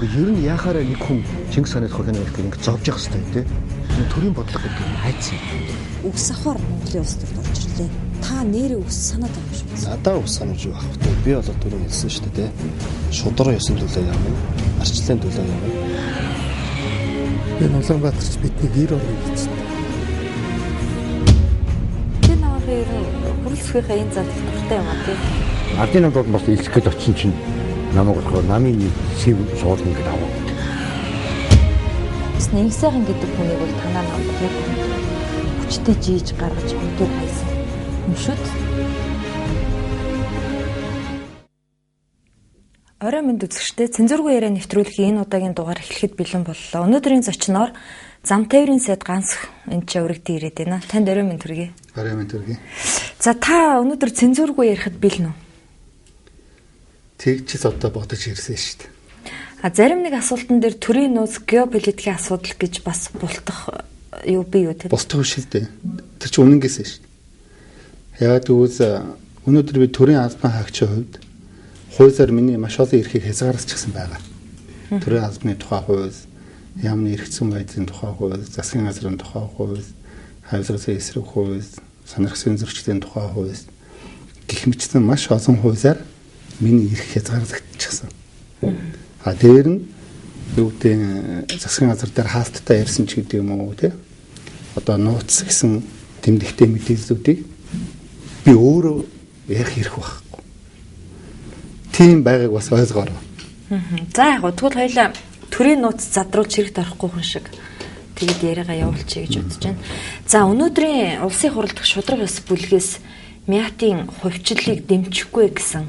Үгүй ер нь яхаараа нэг хүн Чингис хааны тухай кино ярих гэх ингэ зовж явах хэрэгтэй тий. Төрийн бодлого гэдэг нь хайц юм. Үгс авахар Монголын улс төрд орж ирлээ. Та нэрээ үс санаад байгаа юм шиг. Надаа үс санаж юу ах вэ? Би бол түрүү хэлсэн шүү дээ тий. Шудраг ёсон төлөө явна. Арчлалын төлөө явна. Энэ Улаанбаатарч бидний гэр орно гэж. Би намайг ер нь хүрэлцэхийнхээ энэ зам их дуртай юм а тий. Ардын намд бол бас илсэх гэж очсон чинь намайг болохоор намын сэв суулна гэдээ аваад. Бас нэг сайхан гэдэг хүнийг бол танаа намд яг хүчтэй жийж гаргаж бүгдээр хайсан юм шүү дээ. Орой мэнд үзэгчдээ цензургүй яриа нэвтрүүлгийн энэ удаагийн дугаар эхлэхэд бэлэн боллоо. Өнөөдрийн зочноор зам тээврийн сайд Гансах энэ ч өргөдөө ирээд байна. Танд орой мэнд хүргэе. Орой мэнд хүргэе. За та өнөөдөр цензургүй ярихад бэлэн үү? Тэгчээс одоо бодож ирсэн шүү дээ. А зарим нэг асуултан дээр төрийн нөөц геополитикийн асуудал гэж бас бултах юу би юу те? Бултах биш л дээ. Тэр чинь үнэнгээсээ шүү дээ. Яагаад гэвэл өнөөдөр би төрийн албан хаагчийн хувьд хуулиар миний маш олон эрхийг хязгаарласчихсан байгаа. Төрийн албаны тухай хууль, яамны эрх зүйн байдлын тухай хууль, засгийн газрын тухай хууль, хавьсгалын эсрэг хууль, сонирхсан зөрчлийн тухай хууль гэх мэтчилэн маш олон хуулиар миний эрх хязгаарлагдчихсан. А дээр нь юу гэдэг засгийн газар дээр хаалттай ярьсан ч гэдэг юм уу те. Одоо нууц гэсэн тэмдэгтэй мэдээллүүдийг би өөрөө ярих эрх байхгүй. Тийм байгааг бас ойлгоорой. За яг тэгвэл хоёлаа төрийн нууц задруулж хэрэгт орохгүй хүн шиг тэгэд яриагаа явуулчихъя гэж бодож байна. За өнөөдрийн улсын хурал дахь шударга ёс бүлгээс МИАТ-ын хувьчлалыг дэмжихгүй гэсэн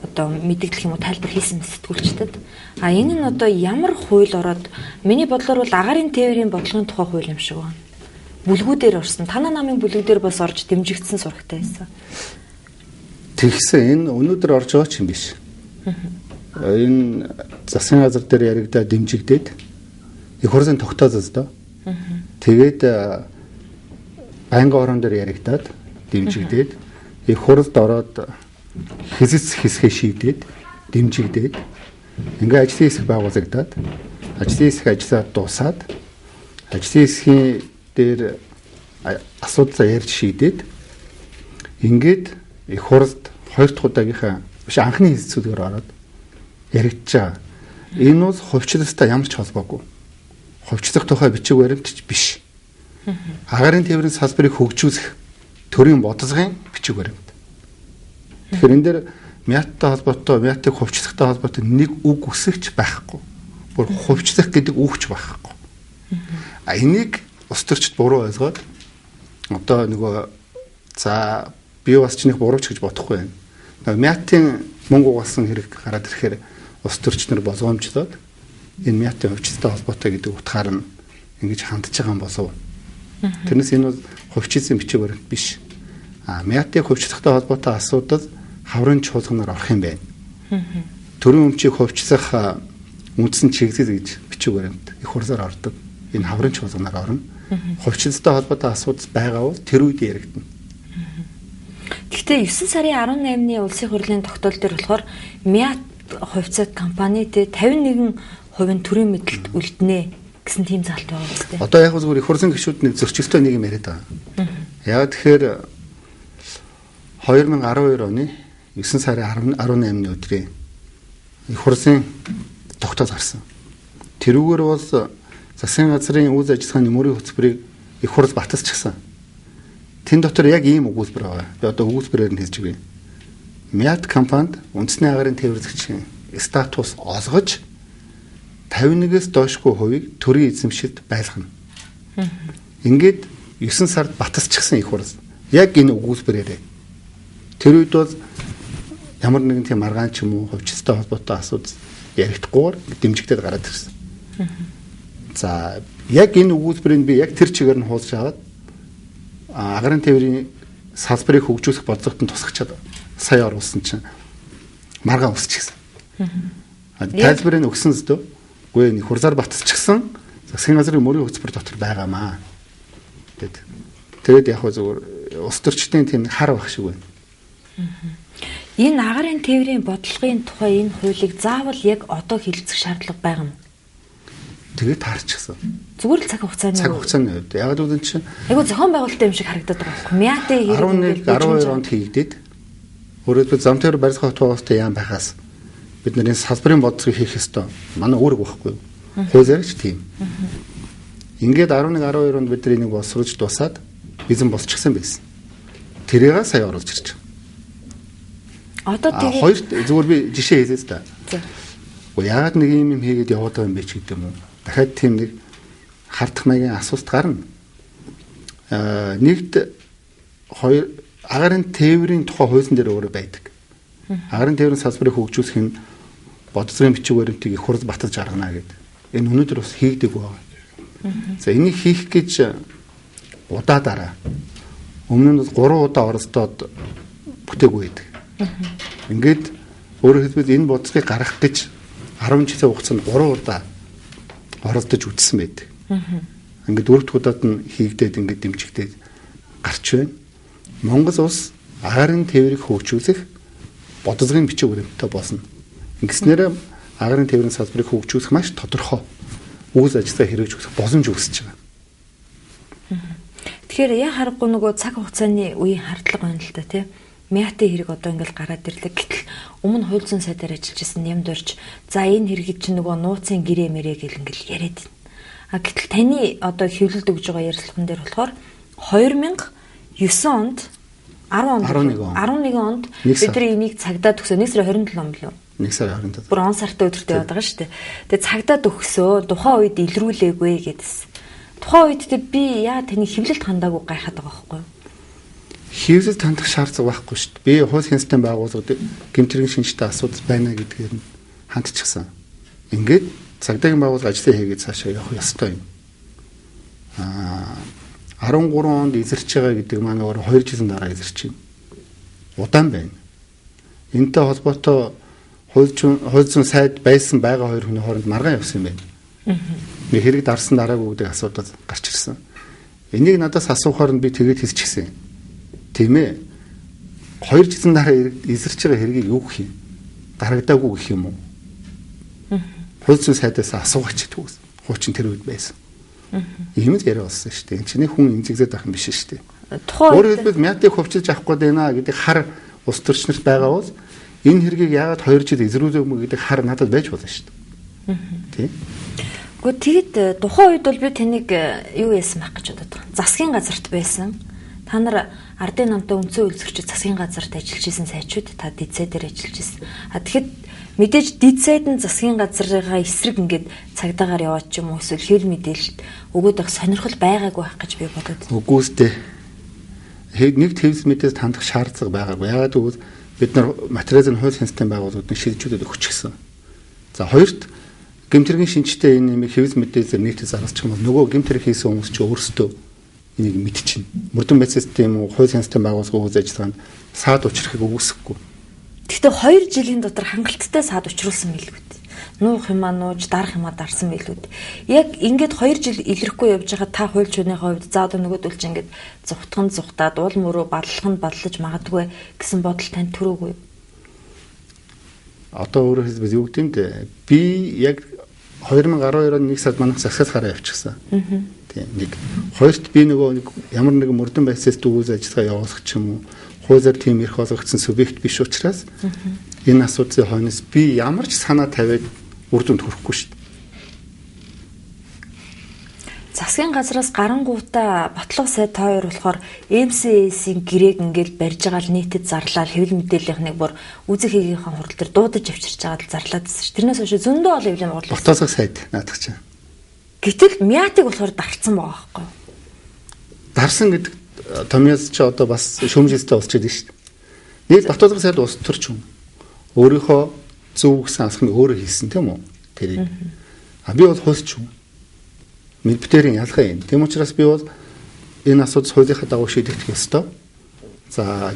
одоо мэдээлэх юм уу тайлбар хийсэн сэтгүүлчдэд. А энэ нь одоо ямар хууль ороод миний бодлоор бол агаарын тээврийн бодлогын тухай хууль юм шиг байна. Бүлгүүдээр орсон. Танай намын бүлгүүдээр бас орж дэмжигдсэн сурагтай байсан. Тэгсэн энэ өнөөдөр орж байгаа ч юм биш. Энэ засгийн газар дээр яригдаа дэмжигдээд их хурлын тогтоолол доо. Тэгээд байнгын хорон дээр яригдаад дэмжигдээд их хурлд ороод хэсэц хэсгээ шийдээд дэмжигдээд ингээ ажлын хэсэг байгуулагдаад ажлын хэсэг ажиллаа дуусаад ажлын хэсгийн дээр асуудлаа ярьж шийдээд ингээд их хурлд хоёр дахь удаагийнхаа биш анхны хэсгүүдээр ороод яригдж байгаа. Энэ бол хувьчлалтай ямар ч холбоогүй. Хувьчлах тухай бичиг баримт ч биш. Агаарын тээврийн салбарыг хөгжүүлэх төрийн бодлогын бичиг баримт. Тэгэхээр энэ дээр МИАТ-тай холбоотой, МИАТ-ыг хувьчлахтай холбоотой нэг үг үсэгч байхгүй. Бүр хувьчлах гэдэг үг ч байхгүй. А энийг улс төрчид буруу ойлгоод одоо нөгөө за би бас ч нэг бурууч гэж бодохгүй байна. Нөгөө МИАТ-ын мөнгө угаасан хэрэг гараад ирэхээр улс төрч нар болгоомжлоод энэ МИАТ-ын хувьчлалтай холбоотой гэдэг утгаар нь ингэж хандж байгаа юм болов. Тэрнээс энэ бол хувьчилсан бичиг баримт биш. А МИАТ-ыг хувьчлахтай холбоотой асуудал хаврын чуулганаар орох юм байна. Төрийн өмчийг хувьчлах үндсэн чиглэл гэж бичиг баримт их хурлаар ордог. Энэ хаврын чуулганаар орно. Хувьчлалтай холбоотой асуудал байгаа бол тэр үед яригдана. Гэхдээ 9 сарын 18-ны улсын хурлын тогтоол дээр болохоор МИАТ хувьцаат компани 51% нь төрийн мэдлэлд үлднэ гэсэн тийм заалт байгаа биз дээ. Одоо яг зүгээр их хурлын гишүүд нэг зөрчилтэй нэг юм яриад байгаа. Яг тэгэхээр 2012 оны 9 сарын 18-ны өдрийн их хурлын тогтоол гарсан. Тэрүүгээр бол засгийн газрын үйл ажиллагааны мөрийн хөтөлбөрийг их хурл баталчихсан. Тэн дотор яг ийм өгүүлбэр байгаа. Би одоо өгүүлбэрээр нь хэлж өгье. МИАТ компанид үндэсний агаарын тээвэрлэгчийн статус олгож 51-ээс доошгүй хувийг төрийн эзэмшилд байлгана. Ингээд 9 сард баталчихсан их хурл. Яг энэ өгүүлбэрээрээ. Тэр үед бол ямар нэгэн тийм маргаан ч юм уу хувьчлалтай холбоотой асуудал яригдахгүйгээр дэмжигдээд гараад ирсэн. За яг энэ өгүүлбэрийг би яг тэр чигээр нь хуулж аваад агарын тээврийн салбарыг хөгжүүлэх бодлогод нь тусгачаад сая оруулсан чинь маргаан өсчихсэн. Тайлбарыг өгсөн зү. Үгүй нэг хурлаар баталчихсан засгийн газрын мөрийн хөтөлбөр дотор байгаамаа гэд. Тэгээд яг хөө зүгээр улс төрчдийн тийм хар байх шиг байна. Энэ агарын тээврийн бодлогын тухай энэ хуулийг заавал яг одоо хэлэлцэх шаардлага байгаа юм. Тэгээд таарчихсан. Зүгээр л цаг хугацааны цаг хугацааны хувьд. Яг л үн чинь айгу зохион байгуулалттай юм шиг харагдаад байгаа байхгүй. Мяатай хэрэг 11 12 онд хийгдээд өөрөөр хэлбэл зам тээвэр барилга хот яам байхаас бид нар энэ салбарын бодлогыг хийх ёстой. Манай үүрэг байхгүй юу? Хууль зэрэг ч тийм. Ингээд 11 12 онд бид нар энийг боловсруулж дуусаад бизэн болчихсон байсан. Тэрийг сая оруулж ирж байгаа. Одоо тэгээд хоёр зүгээр би жишээ хэлье л да. За. Гэхдээ яагаад нэг юм хийгээд яваад байгаа юм бэ ч гэдэг юм уу? Дахиад тийм нэг хардах маягийн асуулт гарна. Нэгд хоёр агарын тээврийн тухай хуулийн дээр өөрөө байдаг. Агарын тээврийн салбарыг хөгжүүлэх нь бодлогын бичиг баримтыг их хурд баталж гаргана гэдэг. Энэ өнөөдөр бас хийгдэг байгаа. За энийг хийх гэж удаа дараа өмнө нь 3 удаа оролдоод бүтээгүй байдаг. Ингээд өөрөөр хэлбэл энэ бодлогыг гаргах гэж 10 жилийн хугацаанд 3 удаа оролдож үзсэн байдаг. Ингээд дөрөв дэх удаад нь хийгдээд ингээд дэмжигдээд гарч байна. Монгол улс агарын тээврийг хөгжүүлэх бодлогын бичиг баримттай болно. Ингэснээр агарын тээврийн салбарыг хөгжүүлэх маш тодорхой үйл ажиллагаа хэрэгжүүлэх боломж үүсэж байгаа. Тэгэхээр яа харахгүй нөгөө цаг хугацааны үеийн хардлага байна л да тий. Мяатай хэрэг одоо ингээл гараад ирлээ. Гэтэл өмнө хууль зүйн сайдаар ажиллаж исэн Нямдурж за энэ хэргийг чинь нөгөө нууцын гэрээ мэрээ гэл ингээл яриад байна. А гэтэл таны одоо хэвлэлд өгж байгаа ярилцлаган дээр болохоор 2009 онд 11 онд бид нар энийг цагдаа төгсөө 1 сарын 27 он билүү? 1 сарын 27. Бүр он сартай өдөртөө яваад байгаа шүү дээ. Тэгээ цагдаа төгсөө тухайн үед илрүүлээгүй гэдсэн. Тухайн үед тэ би яа таны хэвлэлд хандаагүй гайхаад байгаа байхгүй юу? Хэвлэлд хандах шаардлага байхгүй шүү дээ. Би хууль хяналтын байгууллагад гэмт хэргийн шинжтэй асуудал байна гэдгээр нь хандчихсан. Ингээд цагдаагийн байгууллага ажлаа хийгээд цаашаа явах ёстой юм. 13 онд эзэрч байгаа гэдэг маань өөр 2 жилийн дараа эзэрч байна. Удаан байна. Энтэй холбоотой хууль зүйн сайд байсан байгаа хоёр хүний хооронд маргаан явсан юм байна. Нэг хэрэг дарсан дараагүй гэдэг асуудал гарч ирсэн. Энийг надаас асуухаар нь би тэгээд хэлчихсэн. Тийм ээ. 2 жилийн дараа эзэрч байгаа хэргийг юу гэх юм? Дарагдаагүй гэх юм уу? Хууль зүйн сайдаас асуугач гэдэг үг. Хуучин тэр үед байсан. Ийм л яриа болсон шүү дээ. Энд чинь хүн эмзэгзээд байх юм биш шүү дээ. Өөрөөр хэлбэл мятыг хувчилж авах гээд байна гэдэг хар улс төрчнөрт байгаа бол энэ хэргийг яагаад 2 жил эзрүүлээгүй гэдэг хар надад байж болно шүү дээ. Тийм. Гэхдээ тэгэд тухайн үед бол би таныг юу яасан байх гэж бодод байгаа. Засгийн газарт байсан. Та нар ардын намтай үндсэн хууль зөрчил засгийн газарт ажиллаж исэн сайчууд та дэд сайдаар ажиллаж исэн. А тэгэхэд мэдээж дэд сайд нь засгийн газрынхаа эсрэг ингээд цагдаагаар яваад ч юм уу эсвэл хэвлэл мэдээлэлд өгөөд байх сонирхол байгаагүй байх гэж би бодод. Үгүй ээ. Нэг хэвлэл мэдээлэлд хандах шаардлага байгаагүй. Яагаад гэвэл бид нар материалын хууль хяналтын байгууллагуудын шилжүүлээд өгчихсэн. За хоёрт гэмт хэргийн шинжтэй энэ нэмийг хэвлэл мэдээлэлээр нийтэд зарлчих юм бол нөгөө гэмт хэрэг хийсэн хүмүүс чи өөрсдөө энийг мэдчихнэ. Мөрдөн байц систем үү хууль хяналтын байгууллагын үйл ажиллагаанд саад учрахыг үгүйсэхгүй. Гэхдээ 2 жилийн дотор хангалттай саад учруулсан мэлгүүд. Нуух юмаа нууж, дарах юмаа дарсан мэлгүүд. Яг ингээд 2 жил илрэхгүй явж байгаа та хууль зүйнийхээ хувьд за одоо нөгөөдөл чинь ингээд зугтхан зугтаад уул мөрөө баллах нь баллаж магадгүй гэсэн бодол танд төрөөгүй юу? Одоо өөрөөр хэлбэл юу гэдэм бэ? Би яг 2012 оны 1 сард манайх засгаас гараа явчихсан. Тийм нэг. Хоёрт би нөгөө нэг ямар нэгэн мөрдөн байцаас үйл ажиллагаа явуулах ч юм уу хуулиар тийм эрх олгогдсон субъект биш учраас энэ асуудлын хойноос би ямар ч санаа тавиад үр дүнд хүрэхгүй шүү дээ. Засгийн газраас гарангуутаа Батлага сайд та хоёр болохоор MCS-ийн гэрээг ингээл барьж байгаа л нийтэд зарлаад хэвлэл мэдээллийнхнийг бүр үзэх хийгийнхаа хурал дээр дуудаж авчирч байгаа л зарлаад байсан ш. Тэрнээс хойш зөндөө олон хэвлэлийн хурал. Батлага сайд наадах чинь. Гэтэл Мятыг болохоор дарцсан байгаа байхгүй юу? Дарсан гэдэг томьёос чи одоо бас шүүмжлэлтэй болчиход байна шүү дээ. Нэг Батлага сайд улс төрч юм. Өөрийнхөө зөв гэсэн алхмыг өөрөө хийсэн тийм үү? Тэрийг. А би бол хуульч юм. Мэдбитэрийн ялгаа юм. Тийм учраас би бол энэ асуудал хуулийнхаа дагуу шийдэгдэх ёстой. За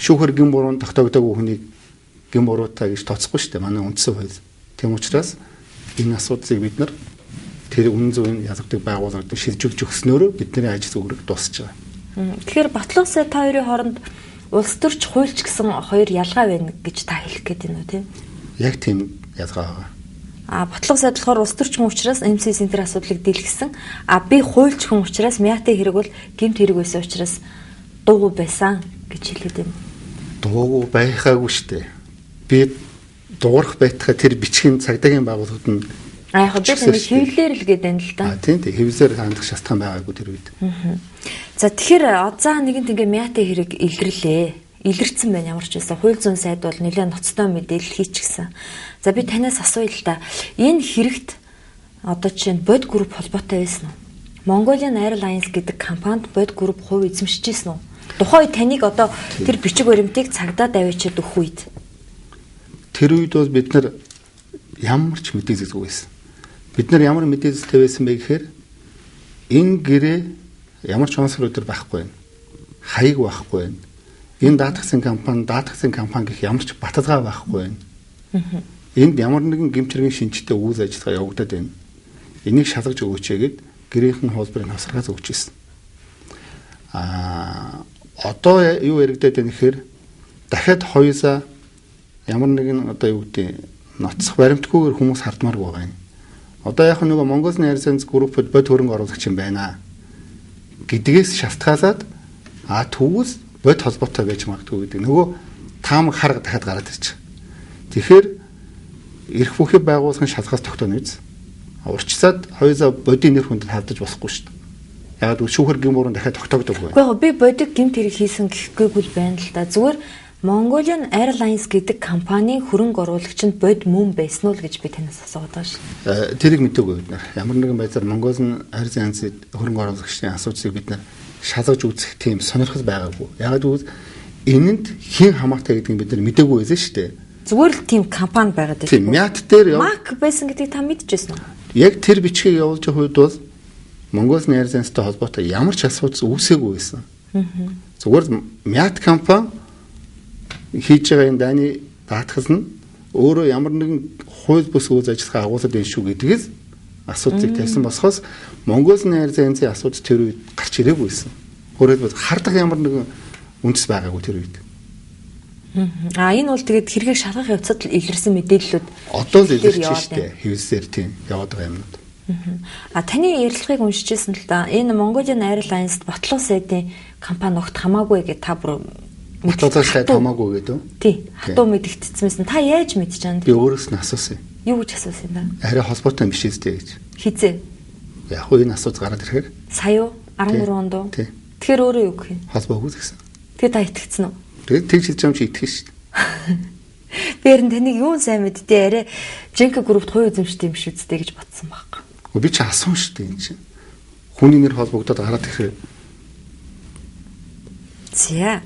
шүүхэр гин буруу тогтоогдоогүй хүнийг гин буруутай гэж тооцохгүй шүү дээ. Манай үндсэн хууль. Тийм учраас энэ асуудлыг бид нар тэр үнэн зөвийг ялгадаг байгууллагад шилжүүлж өгснөөрөө бидний ажил үүрэг дуусч байгаа. Тэгэхээр Батлага сайд та хоёрын хооронд Улс төрч хуульч гэсэн хоёр ялгаа байна гэж та хэлэх гээд байна уу, тийм? Яг тийм ялгаа байгаа. А Батлага сайд болохоор улс төрч хүн учраас MC Center асуудлыг дийлгэсэн. А би хуульч хүн учраас Мятын хэрэг бол гэмт хэрэг байсан учраас дуугүй байсан гэж хэлээд байна. Дуугүй байхаагүй шүү дээ. Би дуурах байтхаа тэр бичгийн цагдаагийн байгууллагад нь а яг би таны хэвлэлээр л гээд байна л да. А тийм хэвлэлээр хандах шалтгаан байгаагүй тэр үед. За тэгэхээр за нэгэнт ингээ Мятын хэрэг илэрлээ. Илэрсэн байна ямар ч байсан. Хууль зүйн сайд бол нэлээд ноцтой мэдээлэл хийчихсэн. За би танаас асууя л да. Энэ хэрэгт одоо чинь Бод групп холбоотой байсан уу? Mongolian Airlines гэдэг компанид Бод групп хувь эзэмшиж байсан уу? Тухайн үед таныг одоо тэр бичиг баримтыг цагдаа даваачаад өгөх үед тэр үед бол бид нар ямар ч мэдээлэлгүй байсан. Бид нар ямар мэдээлэлтэй байсан бэ гэхээр энэ гэрээ ямар ч онцгой өдөр байхгүй байна. Хаяг байхгүй байна. Энэ даатгсан компани гэх ямар ч баталгаа байхгүй байна. Энд ямар нэгэн гэмт хэргийн шинжтэй үйл ажиллагаа явагдаад байна. Энийг шалгаж өгөөч гээд гэрийнхэн хуулбарыг хавсаргаас өгч ирсэн. Аа одоо юу яригдаад байна гэхээр дахиад хоёулаа ямар нэгэн одоо юу гэдэг ноцох баримтгүйгээр хүмүүс хардмааргүй байгаа юм. Одоо яг нөгөө Mongolian Airlines Group-д бод хөрөнгө оруулагч юм байна гэдгээс шалтгаалаад а тэгвэл бод холбоотой байж магадгүй гэдэг нөгөө таамаг харга дахиад гараад ирж байгаа. Тэгэхээр эрх бүхий байгууллагын шалгаас тогтооно биз. Урчсаад хоёулаа бодийн нэр хүндэд хавдаж болохгүй шүү дээ. Яг л шүүхэр гэм буруу дахиад тогтоогддог байх. Үгүй би бодиг гэмт хэрэг хийсэн гэхгүйг л байна л да. Зүгээр Mongolian Airlines гэдэг компанийн хөрөнгө оруулагч нь бод мөн байсан уу л гэж би танаас асууад байгаа шүү. Тэрийг мэдээгүй бид нар. Ямар нэгэн байдлаар Mongolian Airlines-ийн хөрөнгө оруулагчдын асуудлыг бид нар шалгаж үзэх тийм сонирхол байгаагүй. Яг гэвэл энэнд хэн хамаатай гэдгийг бид нар мэдээгүй байсан шүү дээ. Зүгээр л тийм компани байгаад байсан. Тийм, Мят дээр Мак байсан гэдгийг та мэдчихсэн үү? Яг тэр бичгийг явуулж байгаа үед бол Mongolian Airlines-тай холбоотой ямар ч асуудал үүсээгүй байсан. Зүгээр Мят компани хийж байгаа энэ дайны даатгал нь өөрөө ямар нэгэн хууль бус үйл ажиллагаа агуулдаг юм шүү гэдгээс асуудлыг тавьсан босхоос Mongolian Airlines-ийн асуудал тэр үед гарч ирээгүй байсан. Өөрөөр хэлбэл хардах ямар нэгэн үндэс байгаагүй тэр үед. А энэ бол тэгээд хэргийг шалгах явцад л илэрсэн мэдээллүүд одоо л илэрч штэ хэвлэлээр тийм яваад байгаа юмнууд. А таны ярилцлагыг уншижсэн л да. Энэ Mongolian Airlines-д Батлага сайдын компани огт хамаагүй гэж та бүр Батлага сайд хамаагүй гэдэг үү? Тий. Хатуу мэдэгдсэн. Та яаж мэдэж чанд? Би өөрөөс нь асуусан. Юу гэж асуусан юм бэ? Арай холбоотой юм биш үстэй гэж. Хизээ. Яг хөө энэ асуудал гараад ирэхээр сая уу? 13 онд уу? Тий. Тэгэхээр өөрөө юу гэх юм? Холбоогүй гэсэн. Тэгээ та итгэцэн үү? Тэгээд тэгж хэлж байгаа юм чи итгэж шин. Би харин таныг юун сайн мэдтээ арай Женка группт хувь эзэмшдэг юм биш үсттэй гэж бодсон байхгүй. Би чи асуун шүү дээ энэ чинь. Хүний нэр холбогдоод гараад ирэхээр За.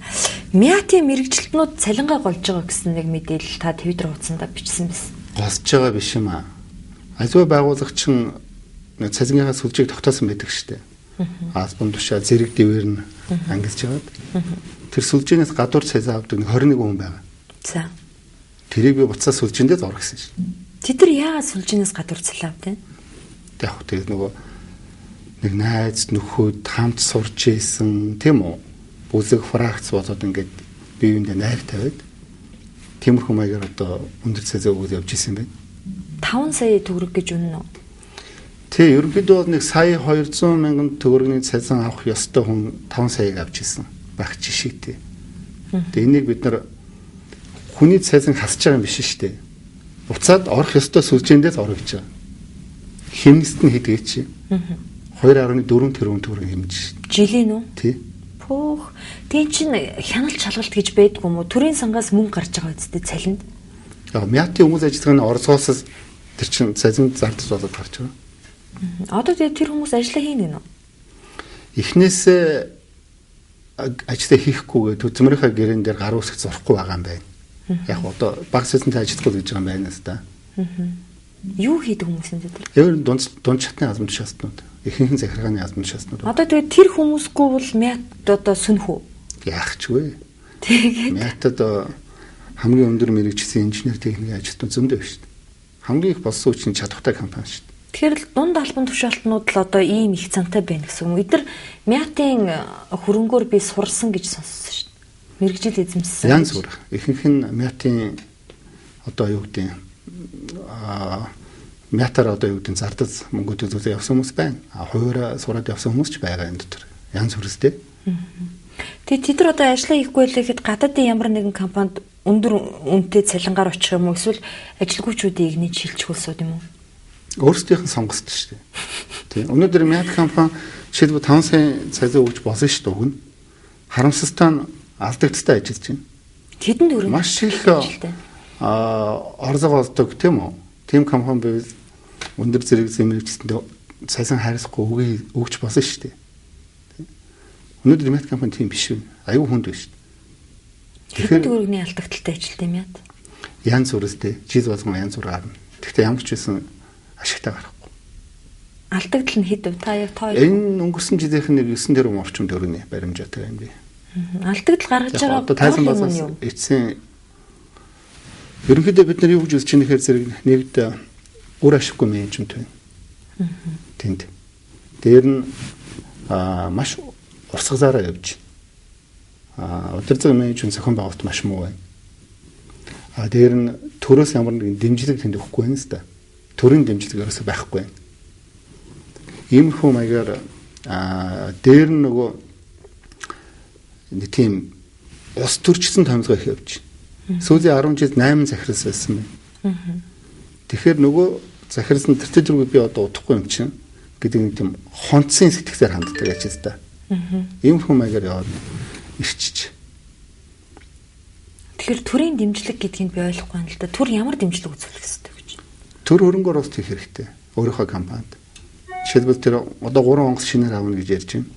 Мятын мэрэгжилтнүүд цалингаа голж байгаа гэсэн нэг мэдээлэл та Twitter хуудсандаа бичсэн байсан. Голж байгаа биш юм аа. Аливаа байгууллага чинь цалингийнхаа сүлжээг тогтоосон байдаг шүү дээ. Албан тушаал зэрэг дэвэр нь ангилж байгаад тэр сүлжээнээс гадуур цалин авдаг нэг 21 хүн байгаа. За. Тэрийг би буцаа сүлжээндээ зор гэсэн шин. Тэд нар яагаад сүлжээнээс гадуур цалин авдаг? Яг хөө тэгээд нөгөө нэг найз нөхөд хамт сурч исэн тийм үү? Бүлэг фракц болоод ингээд бие биендээ найр тавиад тиймэрхүү маягаар одоо өндөр цалин өгөөд явж исэн юм байна. 5 сая төгрөг гэж үнэн үү? Тий, ерөнхийдөө бол нэг сая 200 мянган төгрөгийн цалин авах ёстой хүн 5 саяг авч исэн байх жишээтэй. Тэгээ энийг бид нар хүний цалин хасж байгаа юм биш шүү дээ. Буцаад орох ёстой сүлжээндээс орё гэж байгаа. Хэмнэст нь хэдгээ чи? 2.4 тэрбум төгрөг хэмнэж шээ. Жилийн үү? Тий. Пөөх. Тэн чин хяналт шалгалт гэж байдгүй юм уу? Төрийн сангаас мөнгө гарч байгаа үсттэй цалинд. Яг Мятын хүмүүс ажиллагааны оролцоосоос тэр чин цалин зардаж болоод гарч байгаа. Одоо тэгээ тэр хүмүүс ажиллаа хийнэ гэнэ үү? Эхнээсээ ажиллаа хийхгүйгээ төзмөрийнхөө гэрэн дээр гар үсэх зурхгүй байгаа юм байна. Яг одоо баг цалинтай ажиллахгүй гэж байгаа юм байна л да. Юу хийдэг хүмүүс юм бэ? Ер нь дунд шатны албан тушаалтнууд, ихэнх нь захиргааны албан тушаалтнууд. Одоо тэгээ тэр хүмүүсгүй бол Мят одоо сөнөх үү? Яах ч вэ? Тэгээд Мятад хамгийн өндөр мэргэжсэн инженер техникийн ажилтнууд зөндөө байна шүү дээ. Хамгийн их болсон хүчин чадвартай компани шүү дээ. Тэгэхээр л дунд албан тушаалтнууд л одоо ийм их цантай байна гэсэн юм. Эдгээр Мятын хөрөнгөөр би сурсан гэж сонссон шүү дээ. Мэргэжил эзэмшсэн. Янз бүр. Ихэнх нь МИАТ-ын одоо юу гэдэг МИАТ-аар одоо юу гэдэг зардаз мөнгө төлөвлөө явсан хүмүүс байна. А хуваараа сураад явсан хүмүүс ч байгаа энэ дотор. Янз бүрстэй. Тэгээ тэд нар одоо ажиллаа хийхгүй л гэхэд гадаадын ямар нэгэн компанид өндөр үнэтэй цалингаар очих юм уу эсвэл ажилгүйчүүдийн игний шилжих улсууд юм уу? Өөрсдийнх нь сонгосч шүү дээ. Тийм. Өнөөдөр МИАТ компани жишээлбэл 5 сая цалин өгч болно шүү дээ өгнө. Харамсалтай нь алдагдaltaй ажиллаж байна. Хэдэн төгрөг? Маш их орзог олдог тийм үү? Тийм компани байвал өндөр зэрэг зэмлэгчсэндээ цалин хайрсахгүй өгч болно шүү дээ. Өнөөдөр МИАТ компани тийм биш үү? Аюу хүнд биш шүү дээ. Тэгэхээр төгрөгийн алдагдaltaй ажилт юм яа. Янз бүрстэй жил болгон янз бүр гарна. Гэхдээ ямар ч байсан ашигтай гарахгүй. Алдагдал нь хэд вэ? Та яг тоо. Энэ өнгөрсөн жилийнх нь 9 тэрбум орчим төгрөгийн баримжаатай юм би. Алдагдал гаргаж байгаа одоо тайзан болоос эцсийн ерөнхийдөө бид нар юу гэж үзэж байгаа гэхээр зэрэг нэгд үр ашиггүй менежмент байна. Тэнд. Дээр нь маш урсгалаараа явж байна. Удирдлага менежмент зохион байгуулалт маш муу байна. Дээр нь төрөөс ямар нэгэн дэмжлэг тэнд өгөхгүй байна л да. Төрийн дэмжлэг ерөөсөө байхгүй байна. Иймэрхүү маягаар дээр нь нөгөө нэг тийм ус төрчсөн томилгоо их явж байна. Сүүлийн 10 жилд 8 захирал байсан байна. Тэгэхээр нөгөө захирал нь тэр тэргүй би одоо удахгүй юм чинь гэдэг нэг тийм хонцсын сэтгэлээр ханддаг гэж байна л да. Иймэрхүү маягаар яваад ирчиж. Тэгэхээр төрийн дэмжлэг гэдгийг би ойлгохгүй байна л да. Төр ямар дэмжлэг үзүүлэх ёстой гэж? Төр хөрөнгө оруулалт хийх хэрэгтэй. Өөрийнхөө компанид. Жишээлбэл тэр одоо 3 онгоц шинээр авна гэж ярьж байна.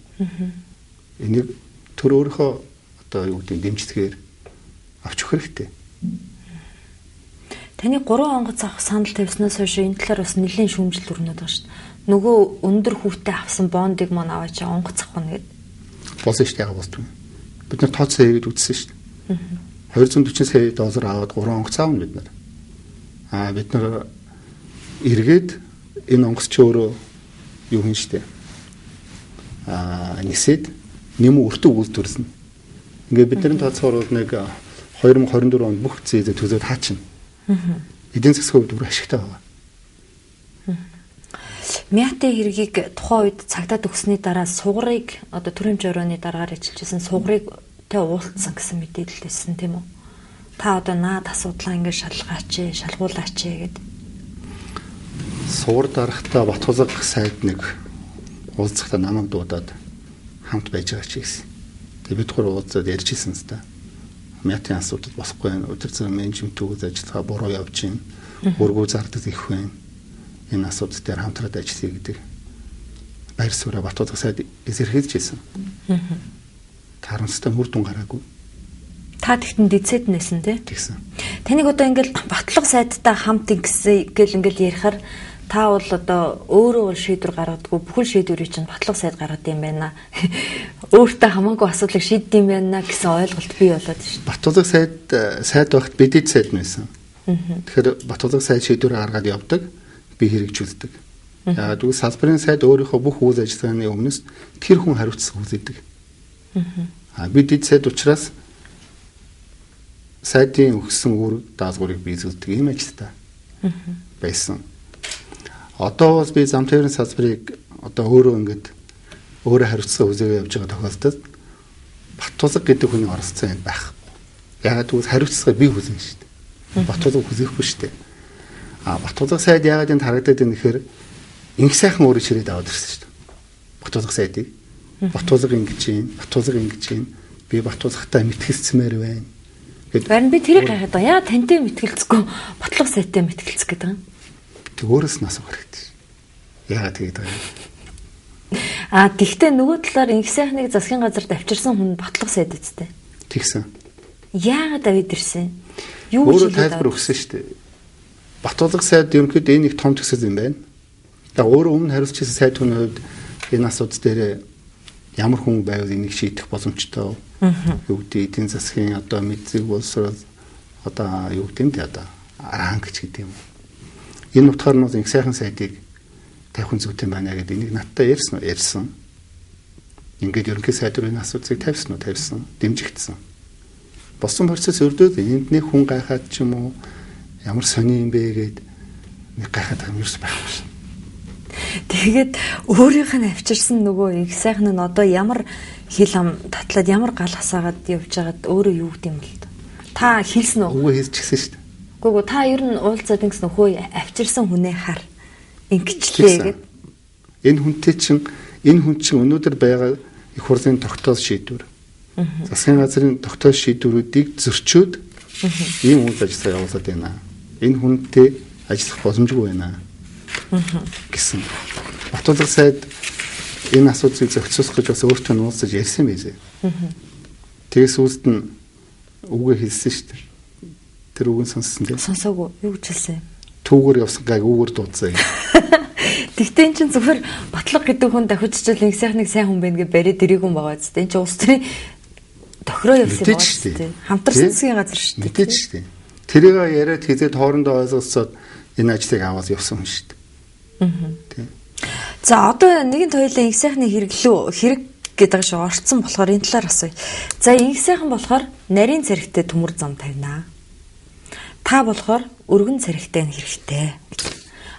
Энийг төр өөрийнхөө одоо юу гэдэг дэмжлэгээр авч өгөх хэрэгтэй. Таны 3 онгоц авах санал тавьснаас хойш энэ талаар бас нэлээд шүүмжлэл өрнөд байгаа шүү дээ. Нөгөө өндөр хүүтэй авсан бондыг мань аваач онгоц авах нь гэд. Болсон шүү дээ, яагаад болдгүй. Бид нар тооцоо хийгээд үзсэн шүү дээ. 240 сая доллар аваад 3 онгоц авна бид нар. Бид нар эргээд энэ онгоц чи өөрөө юу хийн шүү дээ. Нисээд нэм өртөг үйлдвэрлэнэ. Ингээд бидний тооцоогоор бол нэг 2024 онд бүх зээзээ төлөөд хаачна. Эдийн засгийн хувьд бүр ашигтай байгаа. МИАТ-ийн хэргийг тухайн үед цагдаад өгсөний дараа сугарыг одоо төрийн жорооны дараагаар ажиллаж байсан сугарыг тэ уулзсан гэсэн мэдээлэл байсан тийм үү? Та одоо наад асуудлаа ингээд шалгаач, шалгуулаач гэд. Сугар дарахтаа Батхулга сайд нэг уулзахдаа намайг дуудаад хамт байж байгаа чи гэсэн. Тэгээ бид гур уулзаад ярьж исэн л да. МИАТ-ийн асуудал болохгүй байна. Удирдлага менежмент үйл ажиллагаа буруу явж байна. Өргүү зардал их байна. Энэ асуудал дээр хамтраад ажиллая гэдэг байр сууриа Батхулга сайд илэрхийлж ирсэн. Харамсалтай үр дүн гараагүй. Та тэгтэн дэцэд нэсэн тий? Тэгсэн. Таныг одоо ингээл Батлага сайдтай хамт ингэсэн гэл ингээл ярихаар та бол одоо өөрөө бол шийдвэр гаргадаггүй бүхэл шийдвэрийг чинь Батлага сайд гаргад юм байна. Өөртөө хамаагүй асуудлыг шийддэг юм байна гэсэн ойлголт бий болоод шүү дээ. Батлага сайд байхад бид сайд байсан. Тэгэхээр Батлага сайд шийдвэр гаргаад явдаг, би хэрэгжүүлдэг. Яг тэгвэл салбарын сайд өөрийнхөө бүх үйл ажиллагааны өмнөөс тэр хүн хариуцлага хүлээдэг. Би дэд сайд учраас сайдын өгсөн үүрэг даалгаврыг биелүүлдэг ийм ажилтаа байсан. Одоо бас би зам тээврийн салбарыг одоо өөрөө ингээд өөрөө хариуцлага хүлээгээ явж байгаа тохиолдолд Батулга гэдэг хүний оролцоо юм байхгүй. Яагаад гэвэл хариуцлага би хүлээн шүү дээ. Батулга хүлээхгүй шүү дээ. Батулга сайд яагаад энд харагдаад байна гэхээр инх сайхан өөрөө чирээд аваад ирсэн шүү дээ. Батулга сайдыг. Батулга ингэж юм, Батулга ингэж юм. Би Батулгатай мэтгэлцмээр байна. Харин би тэрийг гайхаад байгаа. Яа тантай мэтгэлцэхгүй Батлага сайдтай мэтгэлцэх гэдэг юм. Тэг өөрөөс нь асуух хэрэгтэй. Яагаад тэгээд байгаа юм? Тэгтээ нөгөө талаар инх сайхныг засгийн газарт авчирсан хүн Батлага сайд үсттэй. Тэгсэн. Яагаад авид ирсэн? Юу гэж тайлбар өгсөн шүү дээ. Батулга сайд ерөнхийдөө энэ их том төсөл юм байна. Тэгээ өөрөө өмнө хариуцж ирсэн сайд хүний хувьд энэ асуудал дээр ямар хүн байвал энийг шийдэх боломжтой. Юу гэдэг эдийн засгийн одоо мэдзэг боловсрол одоо юу гэдэг юм те одоо ранг ч гэдэг юм. Энэ утгаар нь инх сайхан сайдыг тавих зүйтэй байна гэдэг энийг надтай ярьсан уу? Ярьсан. Ингээд ерөнхий сайд руу энэ асуудлыг тавьсан уу? Тавьсан. Дэмжигдсэн. Болсон процесс өрдөөд энд нэг хүн гайхаад ч юм уу ямар сони юм бэ гээд нэг гайхаад байгаа юм ерөөс байхгүй шин. Тэгээд өөрийнх нь авчирсан нөгөө их сайхан нь одоо ямар хил ам татлаад ямар гал хасаагаад явж байгаад өөрөө юу гэдэм бол та хэлсэн үү? Үгүй хэлчихсэн шүү дээ. Үгүй та ер нь уулзаад ингэсэн хөө авчирсан хүнээ хар ингэчлээ гэд. Энэ хүнтэй чинь энэ хүн чинь өнөөдөр байгаа их хурлын тогтоол шийдвэр. Засгийн газрын тогтоол шийдвэрүүдийг зөрчөөд ийм үйл ажиллагаа явуулаад байна. Энэ хүнтэй ажиллах боломжгүй байна гэсэн. Баталга сайд энэ асуудлыг зохицуулах гэж бас өөртөө нууцж ярьсан байлээ. Тэгээ сүүлд нь үгээ хэлсэн шүү дээ. Тэр үгэн сонссон тийм. Сонсоогүй. Юу гэж хэлсэн юм? Түүгээр явсан гайг үүгээр дуудсан юм. Тэгтээ эн чинь зөвхөн Батлага гэдэг хүн дахижчил нэг сайхныг сайн хүн байна гэж бариад ирээгүй юм байгаа зү. Эн чинь улс төрийн тохироо явсан юм байна шүү дээ. Хамтарсан засгийн газар шүү дээ. Мэдээж шүү дээ. Тэрийг яриад хизээд хоорондоо ойлголцоод энэ ажлыг аваад явсан хүн шүү дээ. Тийм. За одоо нэгэнт хоёулаа инх сайхны хэрэглүү хэрэг гэдэг шиг орцсон болохоор энэ талаар асууя. За инх сайхан болохоор нарийн цархитай төмөр зам тавина. Та болохоор өргөн цархитай нь хэрэгтэй.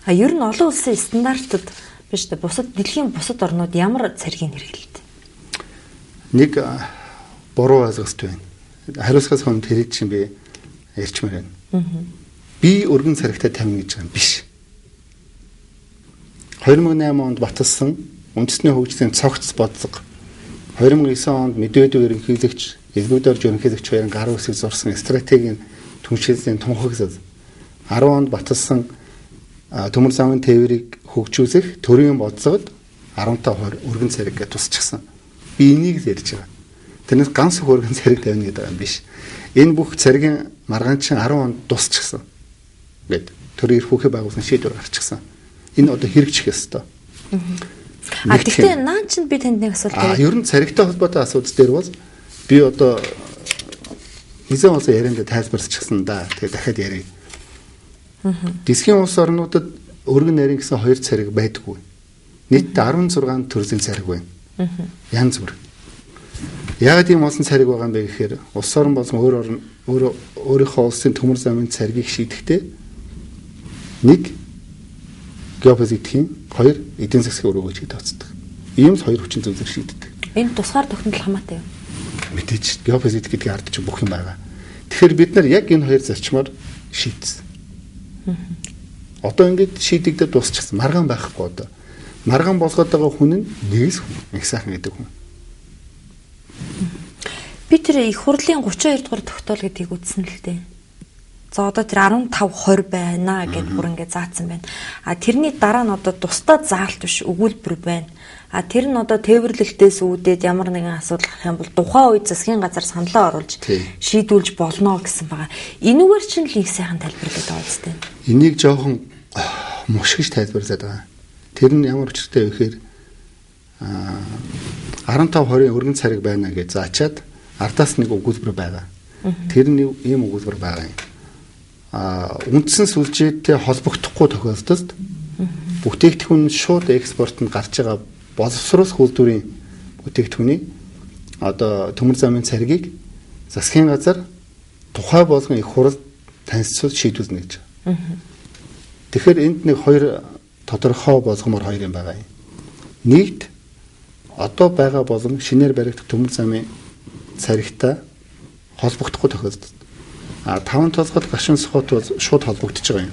А ер нь олон улсын стандартад биш үү? Бусад дэлхийн бусад орнууд ямар цархийг хэрэглэдэг? Нэг буруу ойлголт байна. Хариуцлагаас өмнө тэрийг чинь би ярьчмаар байна. Би өргөн цархитай тавина гэж байгаа юм биш. 2008 онд баталсан үндэсний хөгжлийн цогц бодлого 2009 онд Медведев ерөнхийлөгч, Элгүүдорж ерөнхийлөгч хоёрын гар үсэг зурсан стратегийн түншилсийн тунхаглал 10 онд баталсан төмөр замын тээврийг хөгжүүлэх төрийн бодлогод 15% өргөн цариг гэж тусчихсан. Би энийг л ярьж байгаа. Тэрнээс ганц өргөн цариг тавина гэдэг юм биш. Энэ бүх царгийн маргаан чинь 10 онд дусчихсан. Ингээд төрийн эрх бүхий байгуулсан шийдвэр гарчихсан. Энэ одоо хэрэгжих ёстой. А тэгтээ наа чинь би танд нэг асуулт тавья. Ер нь царигтай холбоотой асуудал дээр бол би одоо нэлээд олон ярианд тайлбарлчихсан да. Тэгээ дахиад ярив. Дэлхийн улс орнуудад өргөн нарийн гэсэн хоёр цариг байдаггүй. Нийтдээ 16 төрлийн цариг байна. Янз бүр. Яагаад ийм олон цариг байгаа юм бэ гэхээр улс орн болон өөр орн өөрийнхөө улсын төмөр замын царгийг шийдэхдээ нэг геополитикийн, хоёр эдийн засгийн өрөөгөөж тооцдог. Ийм л хоёр хүчин зүйлээр шийддэг. Энэ тусгаар тогтнол хамаатай юу? Мэдээж геополитик гэдгийг ард чинь бүх юм байгаа. Тэгэхээр бид нар яг энэ хоёр зарчмаар шийдсэн. Одоо ингээд шийдэгдээд дуусчихсан. Маргаан байхгүй одоо. Маргаан болгоод байгаа хүн нь нэг л хүн. Их сайхан гэдэг хүн. Би тэр их хурлын 32 дугаар тогтоол гэдгийг үзсэн л дээ. За одоо тэр 15 20 байна гэд бүр ингээд заасан байна. А тэрний дараа нь одоо тусдаа заалт биш өгүүлбэр байна. А тэр нь одоо тээвэрлэлтээс үүдээд ямар нэгэн асуудал гарах юм бол тухайн үед засгийн газар саналаа оруулж шийдүүлж болно гэсэн байгаа. Энүүгээр чинь л их сайхан тайлбарлаад байгаа үстэй. Энийг жоохон мушгиж тайлбарлаад байгаа. Тэр нь ямар учиртай вэ гэхээр 15 20-ын өргөн цариг байна гэж заачаад ардаас нэг өгүүлбэр байгаа. Тэр нь ийм өгүүлбэр байгаа юм. Үндсэн сүлжээтэй холбогдохгүй тохиолдолд бүтээгдэхүүн шууд экспортод гарч байгаа боловсруулах үйлдвэрийн бүтээгдэхүүний одоо төмөр замын царгийг засгийн газар тухай болгон их хурал танилцуул шийдүүлнэ гэж. Тэгэхээр энд нэг хоёр тодорхой болгомоор хоёр юм байгаа юм. Нэгд одоо байгаа болон шинээр баригдах төмөр замын царигтай холбогдохгүй тохиолдолд а таван толгойд гашин сухот бол шууд холбогдож байгаа юм.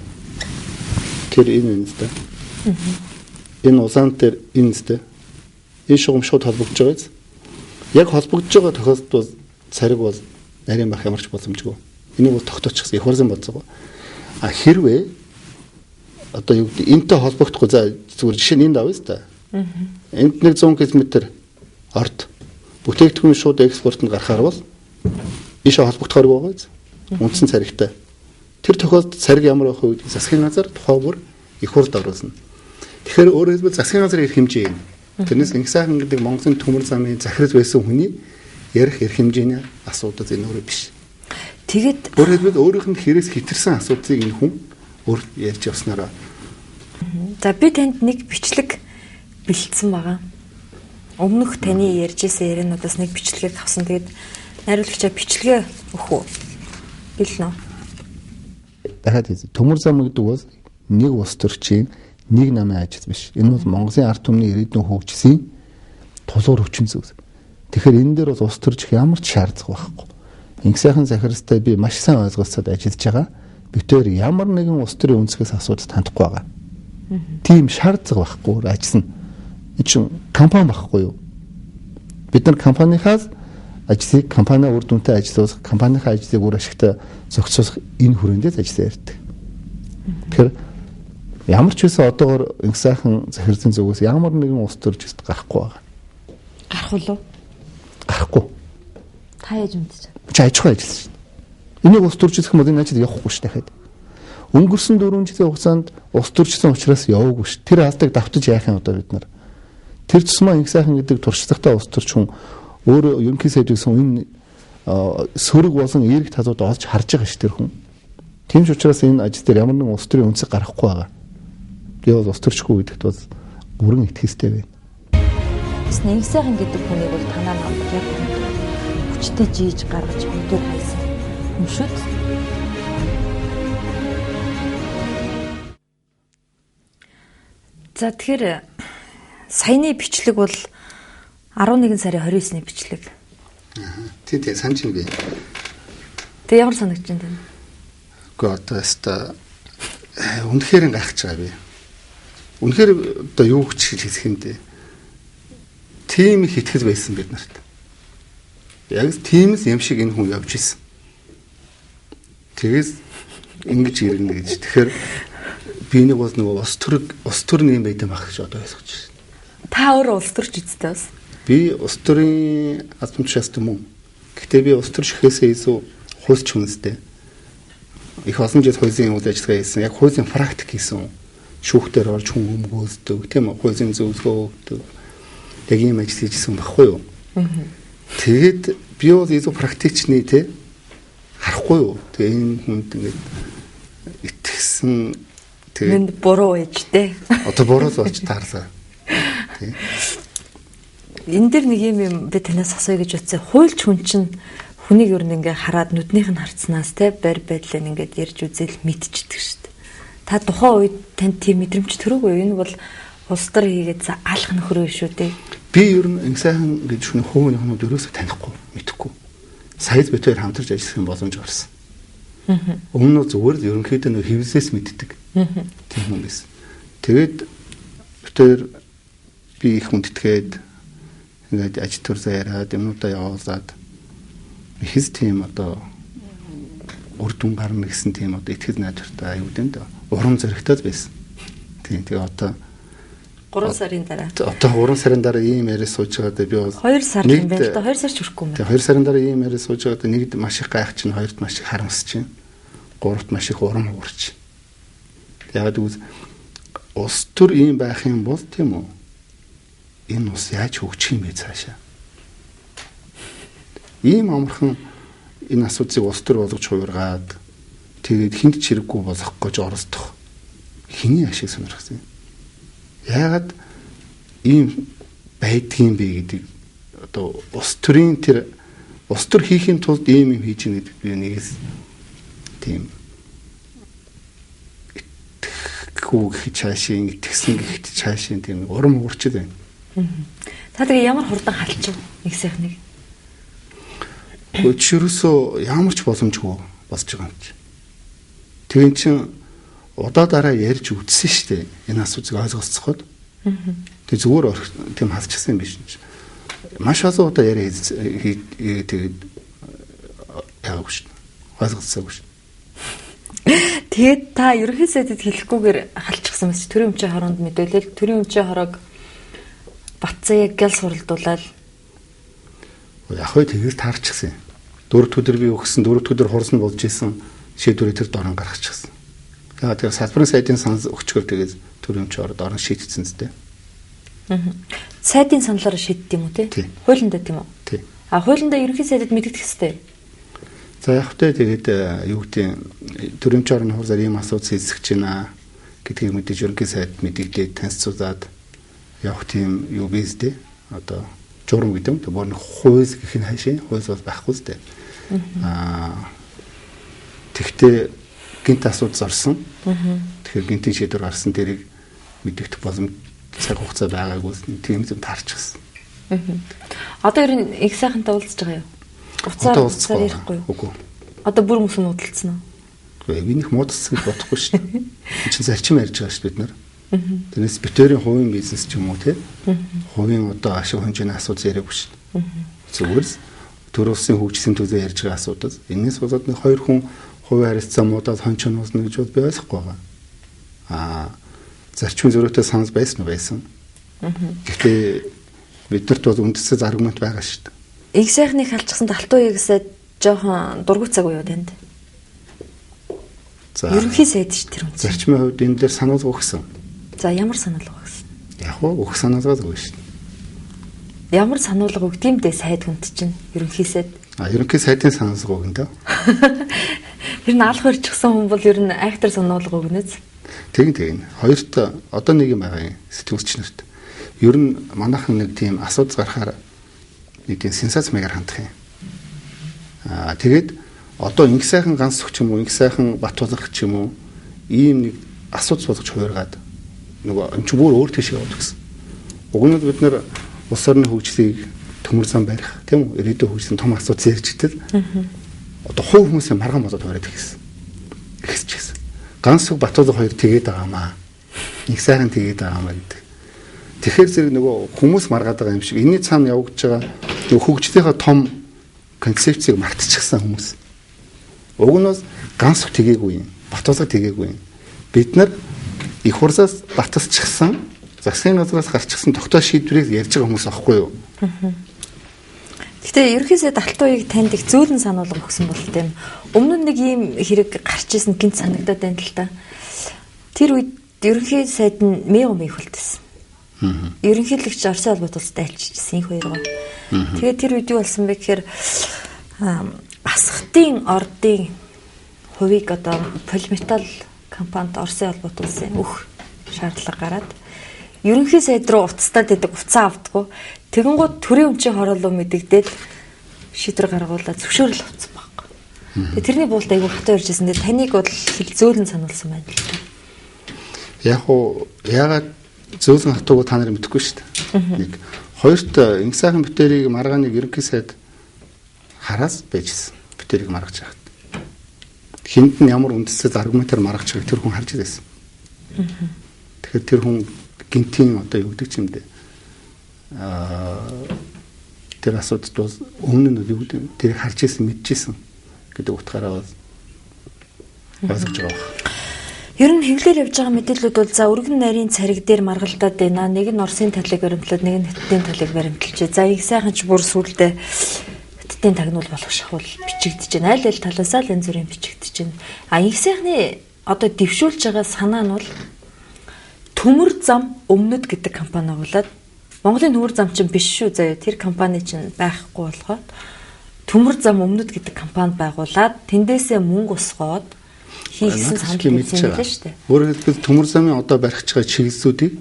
Тэр энэ юм л да. Энэ улаан дээр энэ л да. Энэ шугам шууд холбогдож байгаа биз? Яг холбогдож байгаа тохиолдолд бол цариг бол нарийн байх ямар ч боломжгүй. Энийг бол тогтоочихсон их хурлын бодлого. А хэрвээ одоо юу гэдэг энтэй холбогдохгүй за зүгээр жишээ нь энд авъя л да. Энд нэг 100 км орд бүтээгдэхүүн шууд экспортод гарахаар бол ийшээ холбогдохоор байгаа биз? Үндсэн царигтай. Тэр тохиолдолд цариг ямар байх вэ гэдгийг засгийн газар тухай бүр их хурлд оруулна. Тэгэхээр өөрөөр хэлбэл засгийн газар эрх хэмжээ юм. Тэрнээс инх сайхан гэдэг Монголын төмөр замын захирал байсан хүний ярих эрх хэмжээний асуудал энэ өөрөө биш. Тэгэд өөрөөр хэлбэл өөрийнх нь хэрэгс хэтэрсэн асуудлыг энэ хүн өөр ярьж явснараа. За би танд нэг бичлэг бэлдсэн байгаа. Өмнөх таны ярьж исэн яриануудаас нэг бичлэгийг авсан. Тэгээд Найруулагчаа бичлэгээ өгөх үү? Бэлэн үү? Дахиад хэлье. Төмөр зам гэдэг бол нэг улс төрчийн нэг намын ажил биш. Энэ бол Монголын ард түмний ирээдүйн хөгжлийн тулгуур хүчин зүйл. Тэгэхээр энэ дээр бол улс төрчих ямар ч шаардлага байхгүй. Инх сайхан захиралтай би маш сайн ойлголцоод ажиллаж байгаа. Бид хоёр ямар нэгэн улс төрийн өнцгөөс асуудал хандахгүй байгаа. Тийм шаардлага байхгүй ажиллана. Энэ чинь компани байхгүй юу? Бид нар компанийнхаас ажлыг компани үр дүнтэй ажиллуулах, компанийнхаа ажлыг үр ашигтай зохицуулах энэ хүрээндээ ажиллаа ярьдаг. Тэгэхээр ямар ч байсан одоогор инх сайхан захирлын зүгээс ямар нэгэн улс төрч гарахгүй байгаа. Гарах уу? Гарахгүй. Та яаж мэдчих вэ? Чи аж ахуй ажилласан шүү дээ. Энийг улс төрчлөх юм бол энэ ажил явахгүй шүү дээ. Өнгөрсөн 4 жилийн хугацаанд улс төрчсөн учраас яваагүй шүү. Тэр алдаг давтаж яах юм одоо бид нар. Тэр тусмаа инх сайхан гэдэг туршлагатай улс төрч хүн өөрөө ерөнхий сайд гэсэн энэ сөрөг болон эерэг талууд олж харж байгаа шүү тэр хүн. Тийм ч учраас энэ ажил дээр ямар нэгэн улс төрийн өнцөг гаргахгүй байгаа. Би бол улс төрчгүй гэдэгт бол бүрэн итгэх ёстой байна. Инх сайхан гэдэг хүнийг бол танаа намд яг хүчтэй жийж гаргаж бүгдээр хайсан юм шүү дээ. За тэгэхээр саяны бичлэг бол 11 сарын 29-ний бичлэг. Тий, тий, санаж байна би. Тэг ямар санагдаж байна тань? Үгүй одоо өстой үнэхээр гайхаж байгаа би. Үнэхээр одоо юу ч хэлэх юм дээ. Тийм их итгэл байсан бид нарт. Яг тиймээс юм шиг энэ хүн явж исэн. Тэгээс ингэж ирнэ гэж. Тэгэхээр би нэг бол нөгөө улс төр юм байт юм ах гэж одоо ойлгож байна. Та өөрөө улс төрч үсттэй бас. Би улс төрийн албан тушаалт юм уу? Гэхдээ би улс төрч гэхээсээ илүү хуульч хүнстэй. Их олон жил хуулийн үйл ажиллагаа хийсэн. Яг хуулийн практик хийсэн. Шүүхтэр орж хүн өмгөөлдөг, тийм үү? Хуулийн зөвлөгөө өгдөг. Яг ийм ажил хийжсэн байхгүй юу? Тэгээд би бол илүү практичны тий харахгүй юу? Тэгээ энэ хүнд ингээд итгэсэн. Тэгээд буруу ээж дээ. Одоо буруу л болж таарлаа. Тий. Энэ дэр нэг юм би танаас асууя гэж бодсон. Хуульч хүн чинь хүнийг ер нь ингээ хараад нүднийх нь харцнаас те барь байдлаа ингээд ярьж үзэл мэдчихдэг шүү дээ. Та тухайн үед танд тийм мэдрэмж төрөөгүй юу? Энэ бол улс төр хийгээд алах нөхрөө шүү дээ. Би ер нь инх сайхан гэж хүн хувийн хүмүүс ерөөсөө танихгүй, мэдэхгүй. Сая бид хоёр хамтарч ажиллах боломж гарсан. Өмнө нь зүгээр л ерөнхийдөө нөх хэвлэлээс мэддэг. Тийм хүн байсан. Тэгээд бид хоёр би их хүндэтгээд ингээд ажил төрсөө яриад юмнуудаа явуулаад ихэс тийм одоо үр дүн гарна гэсэн тийм одоо итгэл найдвартай аюу дэнд урам зоригтой байсан. Тийм тэгээ одоо 3 сарын дараа. Одоо 3 сарын дараа ийм яриа сууж байгаадаа би бол 2 сар юм байна л да. 2 сар ч хүрэхгүй юм байна. Тэгээ 2 сарын дараа ийм яриа сууж байгаадаа нэгд маш их гайх чинь, хоёрт маш их харамсч чинь, гуравт маш их урам хугарч. Яг гэвэл улс төр ийм байх юм бол тийм үү? Энэ улс яаж хөгжих юм бэ цаашаа? Ийм амархан энэ асуудлыг улс төр болгож хувиргаад тэгээд хүнд ч хэрэггүй болгох гэж оролдох хэний ашиг сонирхсан юм? Яагаад ийм байдгийн бэ гэдэг одоо улс төрийн тэр улс төр хийхин тулд ийм юм хийж гэнэ гэдэг би нэгээс тийм итгэхгүй гэх цаашийн итгэсэн гэх цаашийн тийм урам хугарчд байна. Та тэгээ ямар хурдан халчих нэг сайхныг? Өчрөөсөө ямар ч боломжгүй болж байгаа юм чи. Тэгэн чин удаа дараа ярьж үтсэн шүү дээ. Энэ асуудлыг ойлголцоход. Тэг зүгээр тийм халчихсан юм биш юм чи. Маш олон удаа яриа тэгээд яагаад шүү. Ойлголцоогүй шүү. Тэгээд та ерөнхий сайдад хэлэхгүйгээр халчихсан мэт төрийн өмчийн хороонд мэдээлэл төрийн өмчийн хороог Батцаа яг гял суралдуулаад яг хөө тэгэл таарчихсан юм. 4 өдөр би өгсөн, 4 өдөр хурсан болж исэн шийдвэрээ тэр дорн гаргачихсан. Яг тэр салбарын сайдын санал өгчгөр тэгээд төрийн өмчийн хороо дорн шийдсэн зү. Сайдын саналаар шийддэг юм уу те? Хуулиндаа тийм үү? Тий. А хуулиндаа ерөнхий сайдад мэдэгдэх ёстой. За яг хөтэ тэгээд юу гэдэг төрийн өмчийн хорооны хурлаар ийм асуудал хийсгэж байна гэдгийг мэдээж ерөнхий сайд мэдэгдээд танилцуулаад явах тийм юу биз дээ. Одоо Журам гэдэг юм. Тэр бүр нэг хууль гэх нь хайшин хууль бол байхгүй л дээ. Тэгтээ гинт асуудал орсон. Тэгэхээр гинтийн шийдвэр гарсан тэрийг мэдэгдэх боломж цаг хугацаа байгаагүй тийм юм таарчихсан. Одоо ер нь их сайхантай уулзж байгаа юу? Уцаар ярихгүй юу? Үгүй. Одоо бүр мөс муудалцсан уу? Үгүй, би нэг муудалцсан гэж бодохгүй шүү дээ. Энд чинь зарчим ярьж байгаа шүү бид нар. Тэрнээс битэрийн хувийн бизнес ч юм уу тий. Хувийн одоо ашиг хэмжээний асуудал яриаггүй шүү дээ. Зүгээр л төр улсын хөгжлийн төлөө ярьж байгаа асуудал. Энээс болоод нэг хоёр хүн хувийн харилцаа муудаад хонч хоноосно гэж би ойлгохгүй байгаа. Зарчмын зөрүүтэй санал байсан уу байсан. Гэхдээ биднэрт бол үндсэд аргумент байгаа шүү дээ. Их сайхныг халчихсан Далтууя гэсээ жоохон дургуй цаг уу танд? За. Ерөнхий сайд ш тэр хүн. Зарчмын хувьд энэ дээр сануулга өгсөн. За ямар сануулга өгсөн? Яг уу өгөх сануулга л өгнө шүү дээ. Ямар сануулга өгд юм бэ сайд хүнд чинь ерөнхий сайд? Ерөнхий сайдын сануулга өгнө дөө. Тэр нь алах өрчихсөн хүн бол ер нь айхтар сануулга өгнө. Тэгин. Хоёрт одоо нэг юм байгаа юм сэтгүүлч нарт. Ер нь манайхан нэг тийм асуудал гарахаар нэг тийм сенсац маягаар хандах юм. Тэгээд одоо инх сайхан ганц ч юм уу, инх сайхан Батулга ч юм уу ийм нэг асуудал болгож хуургаад нөгөө энэ ч бүр өөр тийш яваад гэсэн. Уг нь бид нэр улс орны хөгжлийг төмөр зам барих, тийм үү? Ирээдүйн хөгжлийн том асуудал ярьж итэл одоо хувь хүмүүсийн маргаан болоод хуураад ихсэн. Ихсэж гисэн. Ганц үг Батулга хоёр тэгээд байгаамаа. Нэг сайхан тэгээд байгаамаа гэдэг. Тэгэхээр зэрэг нөгөө хүмүүс маргаад байгаа юм шиг энэний цаана явагдаж байгаа нөгөө хөгжлийнхаа том концепцийг мартчихсан хүмүүс. Уг нь бас ганц үг тэгээгүй юм. Батулга тэгээгүй юм. Бид нар их хурлаас баталчихсан засгийн газраас гарчихсан тогтоох шийдвэрийг ярьж байгаа хүмүүс аахгүй юу? Гэхдээ ерөнхийдөө Далтууяг танд их зөөлөн сануулга өгсөн бол тийм. Өмнө нь нэг ийм хэрэг гарч исэн гинт санагдаад байна л та. Тэр үед ерөнхий сайд нь Мегом их хүлдсэн. Ерөнхийлөгч Оросын холбоот улстай альчижсэн их хоёроо. Тэгээд тэр үед юу болсон бэ гэхээр Асхтын ордын хувийг одоо полиметал компанид Оросын холбоот улсын өөх шаардлага гараад ерөнхий сайд руу уцтаад байдаг уцаа авдаггүй. Тэгэнгүүт төрийн өмчийн хороолоо мэдэгдээд шийдвэр гаргуулаад зөвшөөрөл авсан байхгүй. Тэгээ тэрний буулт айгүй хатуу ирж байсан. Тэгээ таныг бол зөөлөн сануулсан байна л та. Яг уу яагаад зөөлөн хатууг та нар мэдэхгүй шүү дээ. Нэг хоёрт инх сайхан битэрийг маргааныг ерөнхий сайд хараас байжсэн. Битэрийг маргаж байхад. Хинд нь ямар үндсэд аргументаар маргаж байгааг тэр хүн харж байсан. Тэгэхээр тэр хүн гинтийн одоо юу гэдэг юм бэ? Тэр асуудалд бол өмнө нь юу гэдэг тэрийг харж исэн, мэдчихсэн гэдэг утгаараа бол ойлгож байгаа байх. Ер нь хэвлэлээр явж байгаа мэдээллүүд бол за өргөн нарийн цариг дээр маргалдаад байна. Нэг нь Оросын талыг баримтлаад, нэг нь Хятадын талыг баримталжээ. За их сайхан ч бүр сүулдэ Хятадын тагнуул болох шахуул бичигдэж байна. Аль аль талаасаа л янз бүрийн бичигдэж байна. А их сайхны одоо дэвшүүлж байгаа санаа нь бол Төмөр зам өмнөд гэдэг компани байгуулад Монголын төмөр зам чинь биш шүү заяа. Тэр компани чинь байхгүй болоход Төмөр зам өмнөд гэдэг компани байгуулад тэндээсээ мөнгө усгоод хийгсэн санал тавьсан юм лээ шүү дээ. Өөрөөр хэлбэл төмөр замын одоо барих байгаа чиглэлүүдийг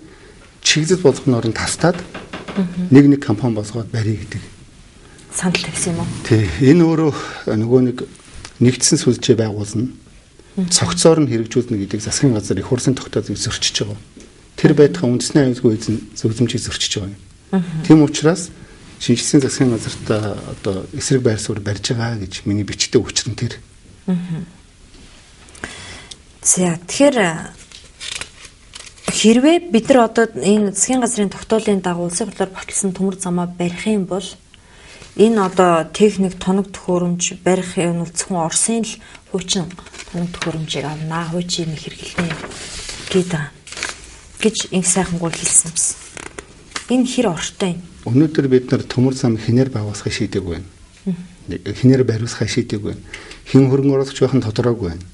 чиглэл болгоноор нь тастаад нэг компани болгоод барья гэдэг санал тавьсан юм уу? Тий. Энэ өөрөө нөгөө нэг нэгдсэн сүлжээ байгуулна. Цогцоор нь хэрэгжүүлнэ гэдэг засгийн газар их хурлын тогтоолыг зөрчиж байгаа. Тэр байтугай үндэсний аюулгүй зөвлөмжийг зөрчиж байгаа юм. Тийм учраас шинжилсэн засгийн газарт одоо эсрэг байр суурь барьж байгаа гэж миний бичдэг учир нь тэр. За тэгэхээр хэрвээ бид нар одоо энэ засгийн газрын тогтоолын дагуу улсын хурлаар баталсан төмөр замаа барих юм бол энэ одоо техник тоног төхөөрөмж барих юм бол зөвхөн Оросын л хуучин тоног төхөөрөмжийг авнаа, хуучин юм хэрэглэнэ гэдэг гэж инх сайхангуй хэлсэн юмсан. Энэ хэр ортой юм? Өнөөдөр бид нар төмөр зам хинээр байгуулахыг шийдээгүй байна. Хинээр бариулахыг шийдээгүй байна. Хэн хөрөнгө оруулагч байх нь тодорхойгүй байна.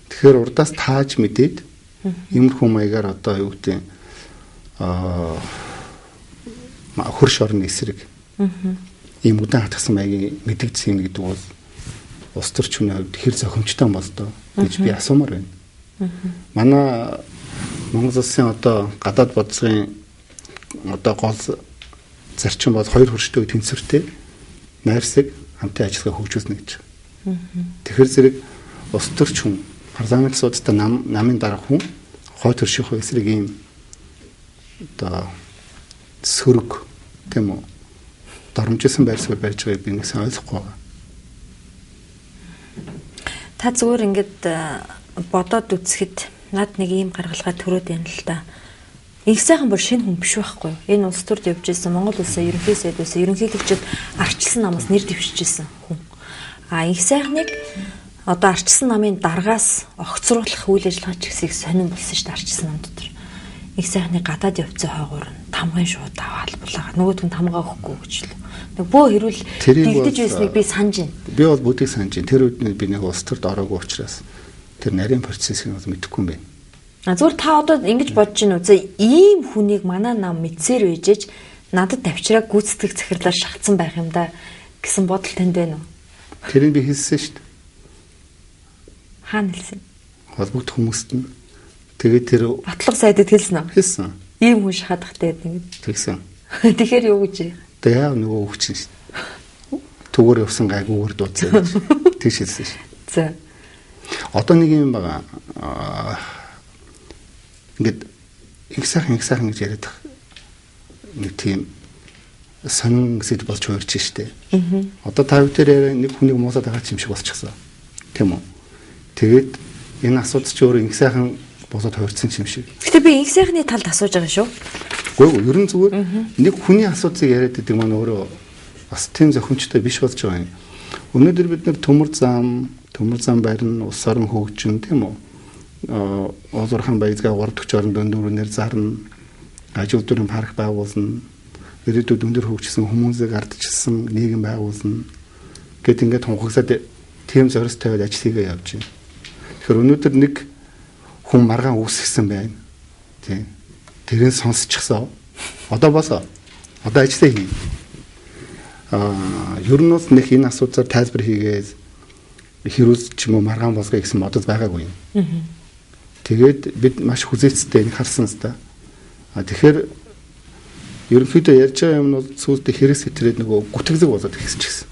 Тэгэхээр урдаас тааж мэдээд иймэрхүү маягаар одоо юу гэдэг хөрш орны эсрэг ийм удаан хатгсан маягийн мэдэгдсэн юм гэдэг бол улс төрчний хувьд хэр зохимжтой болдоо гэж би асуумаар байна. Манай Монгол улсын одоо гадаад бодлогын одоо гол Зарчим бол хоёр хөрштэй тэнцвэртэй найрсаг хамтын ажиллагаа хөгжүүлнэ гэж. Тэгэхээр зэрэг улс төрч хүн, парламент суудтай намын дарга хүн хойд хөршийнхөө эсрэг ийм одоо сөрөг тийм үү доромжилсан байр суурь барьж байгааг би нэг сайн ойлгохгүй байгаа. Та зүгээр ингээд бодоод үзэхэд над нэг ийм гаргалгаа төрөөд байна л да. Инх сайхан бол шинэ хүн биш байхгүй юу? Энэ улс төрд явж исэн Монгол улсын ерөнхий сайд байсан, ерөнхийлөгчд арчилсан намаас нэр дэвшиж исэн хүн. А инх сайхныг одоо арчилсан намын даргаас огцруулах үйл ажиллагаа ч гэсэн их сонирн болсон шүү дээ арчилсан нам дотор. Инх сайхны гадаад явцсан хойгуур нь тамгын шууд аваад булаагаа нөгөөдг нь тамгаа өгөхгүй гэж л. Нэг бөө хэрүүл дэгдэж байсныг би санаж байна. Би бол бүгдийг санаж байна. Тэр үед би нэг улс төрд ороогүй учраас тэр нарийн процессыг бол мэдэхгүй юм байна. А зүгээр та одоо ингэж бодож байна уу? За ийм хүнийг манай нам мэдсээр байжээж надад тавчраа гүйцэтгэх захирлаар шахацсан байх юм да гэсэн бодол танд байна уу? Тэрийг би хэлсэн шүү дээ. Хаана хэлсэн? Холбогдох хүмүүст нь. Тэгээд тэр Батлага сайдад хэлсэн үү? Хэлсэн. Ийм хүн шахадахтай нэг. Тэгсэн. Тэгэхээр юу гэж? Тэгээ яа нөгөө хөвчин шүү дээ. Түгээр явсан гайгүйгээр дуудсан гэж. Тэгш хэлсэн шүү. За. Одоо нэг юм байгаа. Ингээд их сайхан гэж яриад нэг тийм сонин сэдв болж хуурч штэ. Одоо та бүхэн яриа нэг хүнийг муусаад байгаа юм шиг болчихсон. Тийм үү? Тэгээд энэ асуудал чи өөрөө их сайхан болоод хуурсан юм шиг. Гэтэ би их сайхны талд асууж байгаа шүү. Үгүй ер нь зүгээр нэг хүний асуудлыг яриад байдаг маань өөрөө бас тийм зохимжтой биш болж байгаа юм. Өнөөдөр бид нар төмөр зам барина, улс орон хөгжин тийм үү? Уулуурхан баязгаа 3 дахь орон өндөр үнээр зарна, аж үйлдвэрийн парк байгуулна, ирээдүйд өндөр хөгжсөн хүмүүсийг ардчилсан нийгэм байгуулна гэд ингээд тунхаглаад тийм зорилт тавиад ажил хийгээ явж байна. Тэгэхээр өнөөдөр нэг хүн маргаан үүсгэсэн байна. Тийм. Тэрийг сонсчихсоо. Одоо босоо. Одоо ажлаа хий. Ер нь бол нэг энэ асуудлаар тайлбар хийгээд хэрүүл ч юм уу маргаан босгоё гэсэн бодол байгаагүй юм. Тэгээд бид маш хүзээцтэй энийг харсан л да. Тэгэхээр ерөнхийдөө ярьж байгаа юм нь бол сүүлдээ хэрэг сэтрээд нөгөө гүтгэлэг болоод ихсэн ч гэсэн.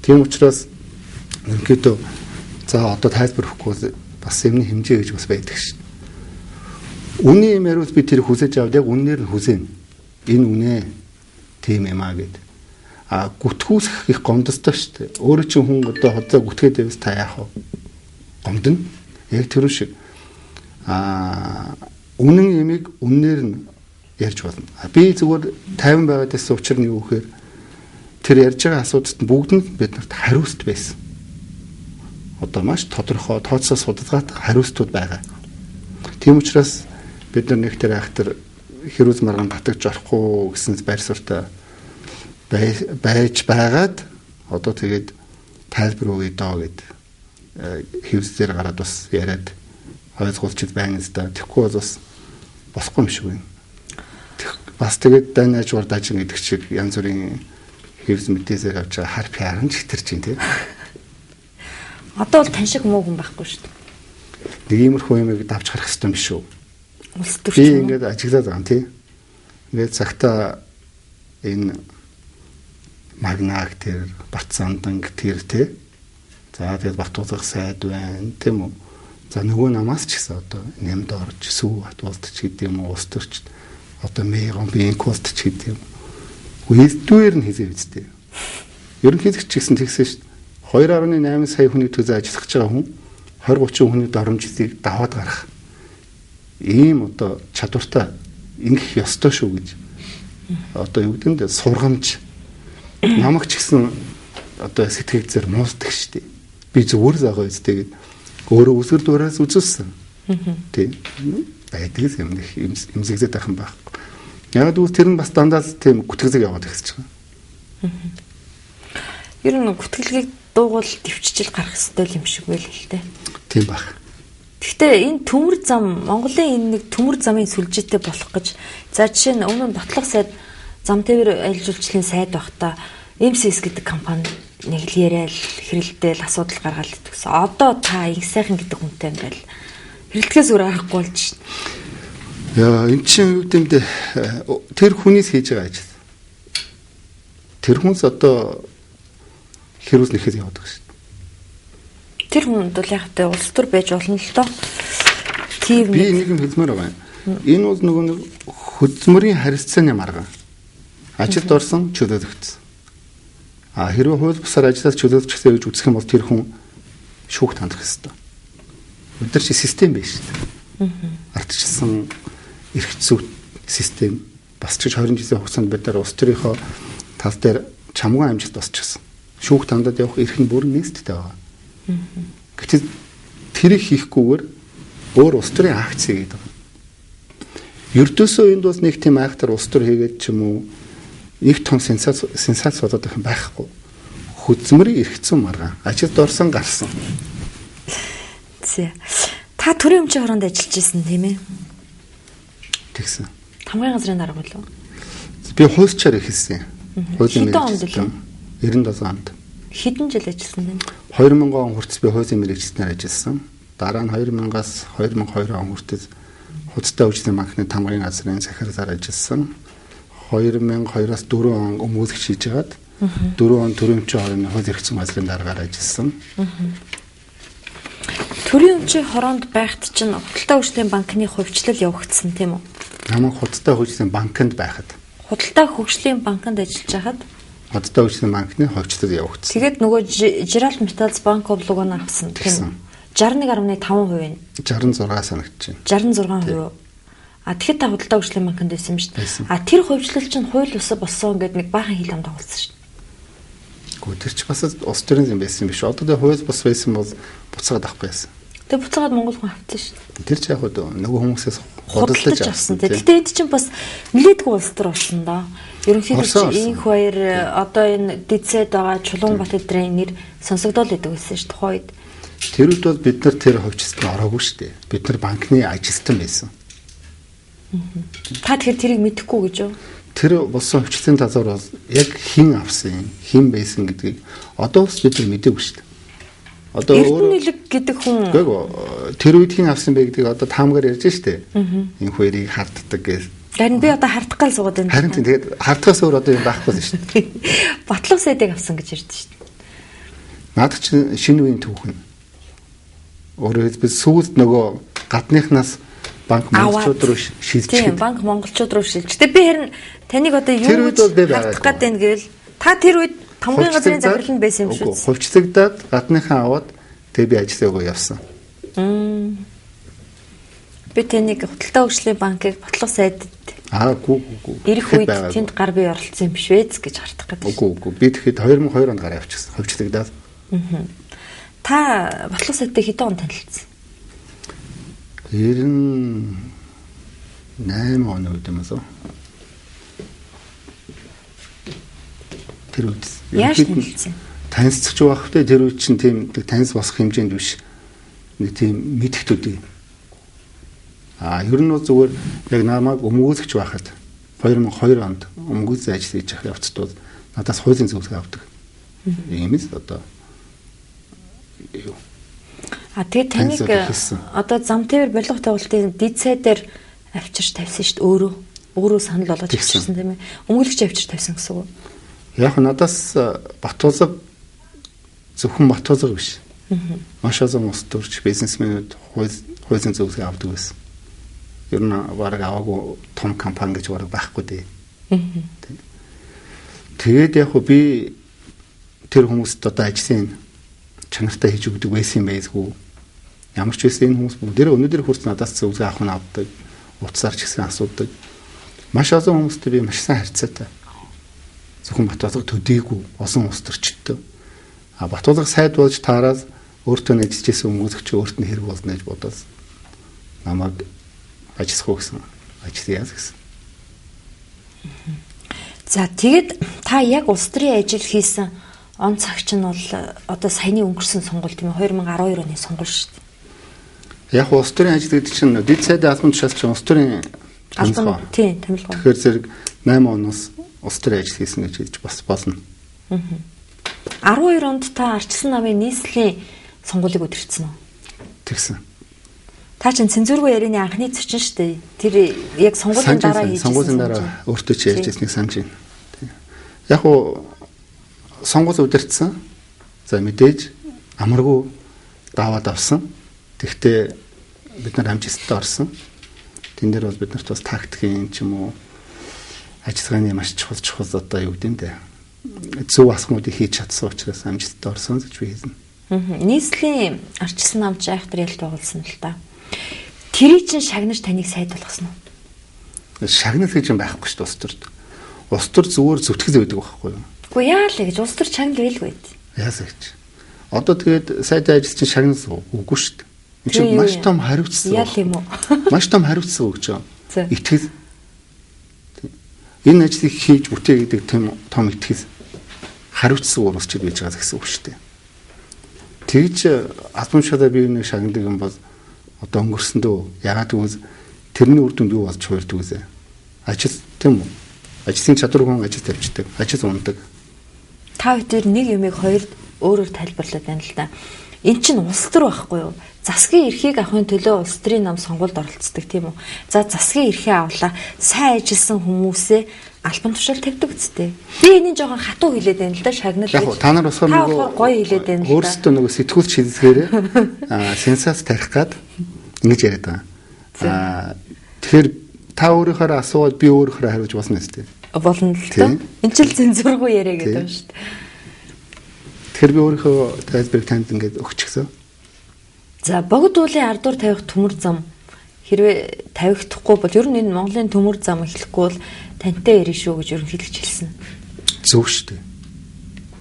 Тийм учраас ерөнхийдөө за одоо тайлбар өгөхгүй бас юмны хэмжээ гэж бас байдаг шин. Үнийн юм яриул би тэр хүсэж аваад яг үннээр нь хүсэнэ. Энэ үнэ тийм юм аа гэд. А гүтгүүсэх их гомдостой шүү дээ. Өөрөө чинь хүн одоо хоцоо гүтгээд байвас та яах вэ? Гомдно. Яг тэр шиг. Үнэн ямиг үннээр нь ярьж болно. Би зүгээр тайван байгаад байсан учир нь юу гэхээр тэр ярьж байгаа асуудалд бүгд нь бид нарт хариуцт байсан. Одоо маш тодорхой тооцоо судалгаатай хариуцтууд байгаа. Тийм учраас бид нар нэг тэр айхтар хэрүүз маргаан татагч орохгүй гэсэн байр суурьтай байж байгаад одоо тэгээд тайлбар өгье доо гэд хэвсээр гараад бас яриад ойлгуулчих байна л да. Тэгэхгүй бол бас болохгүй юм шиг байна. Бас тэгээд дайн ажвар дажин гэдэг чиг янз бүрийн хэвс мэдээсээр авч байгаа хар пиар нь ч хэтэрч чинь тий. Одоо бол тань шиг муу хүн байхгүй шүү дээ. Нэг иймэрхүү юмыг давж гарах хэрэгтэй юм биш үү? Улс төрч. Би ингээд ажиглаад байгаа юм тий. Ингээд цагтаа энэ Магнаг тэр Батсанданг тэр тий. За тэгээд Батуулах сайд байна тийм үү? За нөгөө намаас ч гэсэн одоо нэмд орж сүү батуулт ч гэдэг юм уу улс төрчд одоо мегон бинкулт ч гэдэг юм. Үгүй элдвээр нь хизээ үсттэй. Ерөнхийлөгч ч гэсэн тэгсэн шүү дээ. 2.8 сая хүний төлөө ажиллах гэж байгаа хүн 20 30 хүний доромжлыг даваад гарах ийм одоо чадвартай ингэх ёстой шүү гэж одоо юу гэдэг нь сургамж намайг ч гэсэн одоо сэтгэл зэр муулдаг шүү дээ. Би зүгээр л байгаа үстэй гэд өөрөө үсгэр дураас үзүүлсэн. Тийм байдаг юм нэг эмзэгзээд байх юм байхгүй. Яг л тэр нь бас дандаа тийм гүтгэлэг яваад ихсэж байгаа. Ер нь гүтгэлгийг дуугуул төвчжил гарах ёстой юм шиг байл л дээ. Тийм баг. Гэхдээ энэ төмөр зам Монголын энэ нэг төмөр замын сүлжээтэй болох гэж за жишээ нь өмнө нь Батлах сайд зам тээвэр аялал жуулчлалын сайд байхдаа MCS гэдэг компани нэг л яриад хэрэлдээл асуудал гаргаал гэсэн. Одоо та инх сайхан гэдэг хүнтэй юм байл. Хэрэлдэхээс өөр аргагүй болж шин. Яа, эн чинь юу гэмдэ тэр хүнээс хийж байгаа ажил. Тэр хүнс одоо хэрүүс нэхэд явдаг шүү дээ. Тэр хүнд бол яг тэ улс төр байж болно л доо. Тийм би нэг юм хэлмээр байгаа юм. Энэ бол нөгөө нэг хөдөлмөрийн харилцааны маргаан. Ажилд орсон чөлөөлөгдсөн. А хэрвээ хууль бусаар ажиллаж чөлөөлөгдсөн гэж үзэх юм бол тэр хүн шүүхт хандах ёстой. Өдөр чи систем биш шүү дээ. Ардчилсан эрх зүй систем бас ч 20 жилийн хугацаанд бид нар улс төрийнхөө тал дээр чамгүй амжилт босчихсон. Шүүхт хандаад явах эрх нь бүр нийцтэй байгаа. Гэтэл тэрийг хийхгүйгээр өөр улс төрийн акц хийгээд байгаа. Ердөөсөө энд бас нэг тийм актер улс төр хийгээд ч юм уу нэг том сенсац болоод байх юм байхгүй. Хөдөлмөрийн эрх зүйн маргаан. Ажилд орсон гарсан. Зэ. Та төрийн өмчийн хороонд ажиллаж исэн тийм ээ? Тэгсэн. Тамгын газрын дарга болов? Би хуульчаар эхэлсэн. Хуулийн мэргэжилтэн. 97 онд. Хэдэн жил ажилласан бэ? 2000 он хүртэл би хуулийн мэргэжилтнээр ажилласан. Дараа нь 2000-аас 2002 он хүртэл Худалдаа хөгжлийн банкны тамгын газрын захирлаар ажилласан. 2002-аас 4 он өмгөөлөгч хийж хагаад 4 он төрийн өмчийн хорооны хууль эрх зүйн газрын даргаар ажилласан. Төрийн өмчийн хороонд байхад чинь Худалдаа хөгжлийн банкны хувьчлал явагдсан тийм үү? Намайг Худалдаа хөгжлийн банкнд байхад. Худалдаа хөгжлийн банкнд ажиллаж байхад Худалдаа хөгжлийн банкны хувьчлал явагдсан. Тэгээд нөгөө Gerald Metals Bank of Lugano авсан тийм үү? 61.5%. 66 санагдаж байна. 66%. А тэгэхэд та Худалдаа хөгжлийн банкнд байсан юм шүү дээ. А тэр хувьчлал чинь хууль бусаа болсон гэдэг нэг баахан хил ам дагуулсан шүү дээ. Гэхдээ тэр чи бас улс төрийн юм байсан биш. Одоо тэр хууль бус байсан бол буцаад авахгүй байсан. Тэр буцаагаад монгол хүн авсан шүү дээ. Тэр чи яг нөгөө хүмүүсээс худалдаж авсан. Гэхдээ энд чинь бас нилээдгүй улс төр болсон доо. Ерөнхийдөө инх баяр одоо энэ дидсэд байгаа Чулуунбат эдрийн нэр сонсогдоол идэг байсан шүү тухайн үед. Тэр үед бол бид нар тэр хувьчлалд ороогүй шүү дээ. Бид нар банкны ажилтан байсан. Та тэгэхээр тэрийг мэдэхгүй гэж юу? Тэр болсон хувьчлалын талаар бол яг хэн авсан, хэн байсан гэдгийг одоо бас бид нар мэдээгүй шүү дээ. Одоо Эрдэнэлэг гэдэг хүн үгүй тэр үед хэн авсан бэ гэдгийг одоо таамгаар ярьж шүү дээ. Энэ хоёрыг харддаг гэж. Харин би одоо хардах гал суугаад байна. Харин тийм тэгээд хардахаас өөр одоо юм байхгүй л шүү дээ. Батлах сайдыг авсан гэж ярьдэн шүү дээ. Наадах чинь шинэ үеийн түүхэн. Өөрөөр хэлбэл сүүлд нөгөө гадныхнаас банк монголчууд руу шилжчихэв. Тийм, банк монголчууд руу шилжиж. Тэгээ би харин таныг одоо юу гэж хардах гээд байна гэвэл та тэр үед тамгын газрын захирал нь байсан юм шүү. Хувьчлагдаад гадныхаа аваад тэгээ би ажил өгөө явсан. Би таныг Худалдаа хөгжлийн банкыг Батлах сайдд гүү. Ирэх үед тэнд гар бие оролцсон юм биш вэ гэж хардах гээд. Үгүй. Би тэгэхэд 2002 онд гараа явчихсан. Хувьчлагдаад. Та Батлах сайдтай хэдэн он танилцсан? 98 оны үед юм уу? Тэр үед яаж танилцсан? Танилцчих байх вэ? Тэр үед чинь тийм таньс босох хэмжээнд биш. Нэг тийм мэдхтүүд. А ер нь бол зүгээр яг намайг өмгөөлөгч байхад 2002 онд өмгөөлсөн ажил хийж явах явцад бол надаас хуулийн зөвлөгөө авдаг. Ийм л одоо юу. А тэгээ таныг одоо зам тээвэр барилга байгуулалтын дид сайдаар авчирч тавьсан шүү дээ. Өөрөө санал болгож авчирсан тийм ээ. Өмгөөлөгч авчирч тавьсан гэсэн үг. Яг надаас Батулга зөвхөн Батулга биш. Маш олон улс төрч бизнесмэнүүд хуулийн зөвлөгөө авдаг байсан. Ер нь бараг аваагүй том компани гэж бараг байхгүй дээ. Тэгээд яг би тэр хүмүүст одоо ажлын чанартай хийж өгдөг байсан юм байлгүй. Ямар ч байсан энэ хүмүүс бүгдээрээ өнөөдөр хүртэл надаас зөвлөгөө авах нь авдаг. Утсаар ч гэсэн асуудаг. Маш олон хүмүүстэй би маш сайн харьцаатай. Зөвхөн Батулга төдийгүй олон улс төрчдөө. А Батулга сайд болж таараад өөртөө ажиллаж исэн өмгөөлөгч өөрт нь хэрэг болно гэж бодоод намайг ажиллах уу гэсэн. Ажиллая гэсэн. За тэгэд та яг улс төрийн ажил хийсэн он цаг чинь бол одоо саяны өнгөрсөн сонгуул тийм ээ 2012 оны сонгуул шүү дээ. Яг улс төрийн ажил гэдэг чинь дид сайдын албан тушаал чинь улс төрийн албан тийм томилгоо. Тэгэхээр зэрэг 8 оноос улс төрийн ажил хийсэн гэж хэлж бас болно. 12 онд та Арчилсан намын нийслэлийн сонгуулийг удирдсан уу? Тэгсэн. Та чинь цензургүй ярианы анхны зочин шүү дээ. Тэр яг сонгуулийн дараа хийж сонгуулийн дараа өөртөө чи ярьж ирснийг санаж байна. Яг уу Сонгуул удирдсан. За мэдээж амаргүй даваад авсан. Тэгвэл бид нар амжилттай орсон. Тэн дээр бол бид нарт бас тактикийн ч юм уу ажиллагааны маш чухал одоо юу гэдэг юм бэ? Зөв асгамуудыг хийж чадсан учраас амжилттай орсон гэж би хэлнэ. Нийслэлийн арчилсан намч айхтар ялт байгуулсан л та. Тэрий чинь шагнаж таныг сайд болгосон уу? Шагнал гэж юм байхгүй шүү дээ улс төрд. Улс төр зүгээр зүтгэл байдаг байхгүй юу? Үгүй яалаа гэж улс төр шагнал байлгүй. Яасаа гэж. Одоо тэгээд сайд ажил чинь шагнал үгүй шүү дээ. Энэ чинь маш том хариуцлага. Яал юм уу? Маш том хариуцлага өгч байгаа. Итгэл. Энэ ажлыг хийж бүтээ гэдэг тийм том итгэл хариуцлага улс төр байж байгаа гэсэн үг шүү дээ. Тэгж албан тушаалаа би нэг шагнадаг юм бол одоо өнгөрсөндөө ягаад гэвэл тэрний үр дүнд юу болж хувирдаг вэ? Ажил тийм үү? Ажлын чадвар хүн ажил тавьчихдаг, ажил ундаг. Та хоёр нэг юмыг хоёр өөрөөр тайлбарлаад байна л да. Эн чинь улс төр байхгүй юу? Засгийн эрхийг авахын төлөө улс төрийн нам сонгуульд оролцдог тийм үү? За засгийн эрхээ авлаа. Сайн ажилласан хүмүүсээ албан тушаал тавьдаг үсттэй. Би энийг жоохон хатуу хэлээд байна л да шагнал гэж. Яг та нар болохоор нөгөө гоё хэлээд байна л да. Өөрсдөө нөгөө сэтгүүлч хэлсгээрээ сенсац тарих гад ингэж яриад байгаа. Тэгэхээр та өөрийнхөө асуугаад би өөрийнхөө хариулж болно үсттэй. Болно л доо. Энд чинь цензургүй яриа гэдэг юм шүү дээ. Тэгэхээр би өөрийнхөө тайлбарыг танд ингээд өгчихсөн. За богд уулын ардуур тавих төмөр зам хэрвээ тавигдахгүй бол ер нь энэ Монголын төмөр зам эхлэхгүй бол тантай ярина шүү гэж ерөнхийлөгч хэлсэн. Зөв шүү дээ.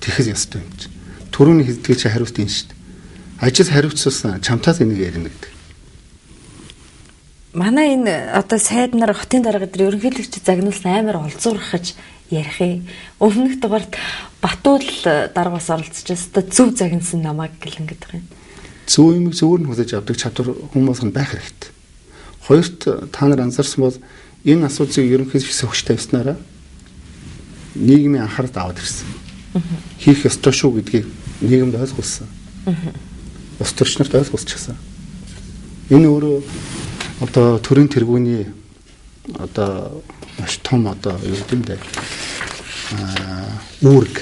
Тэгэхэл ёстой юм чи. Төрөний хэлдэг чи хариулт юм шүү дээ. Ажил хариуцсан чамтаас энийг ярина гэдэг. Манай энэ одоо сайд нар хотын дарга дээр ерөнхийлөгч загнуулсан амар олзуурхаж ярих юм. Өмнөх дугаарт Батуул дарга бас оролцож өстө зөв загнасан намайг гэлэн гэдэг юм. Зөв юмыг зөвөр нь хүлээж авдаг чадвар хүмүүс нь байх хэрэгтэй. Хоёрт та нар анзаарсан бол энэ асуудлыг ерөнхийлөгч сөхөж тавьснараа нийгмийн анхааралд аваад ирсэн. Хийх ёстой шүү гэдгийг нийгэмд ойлгуулсан. Улс төрч нарт ойлгуулчихсан. Энэ өөрөө одоо төрийн тэргүүний одоо маш том одоо юу гэдэг юм бэ? Үүрэг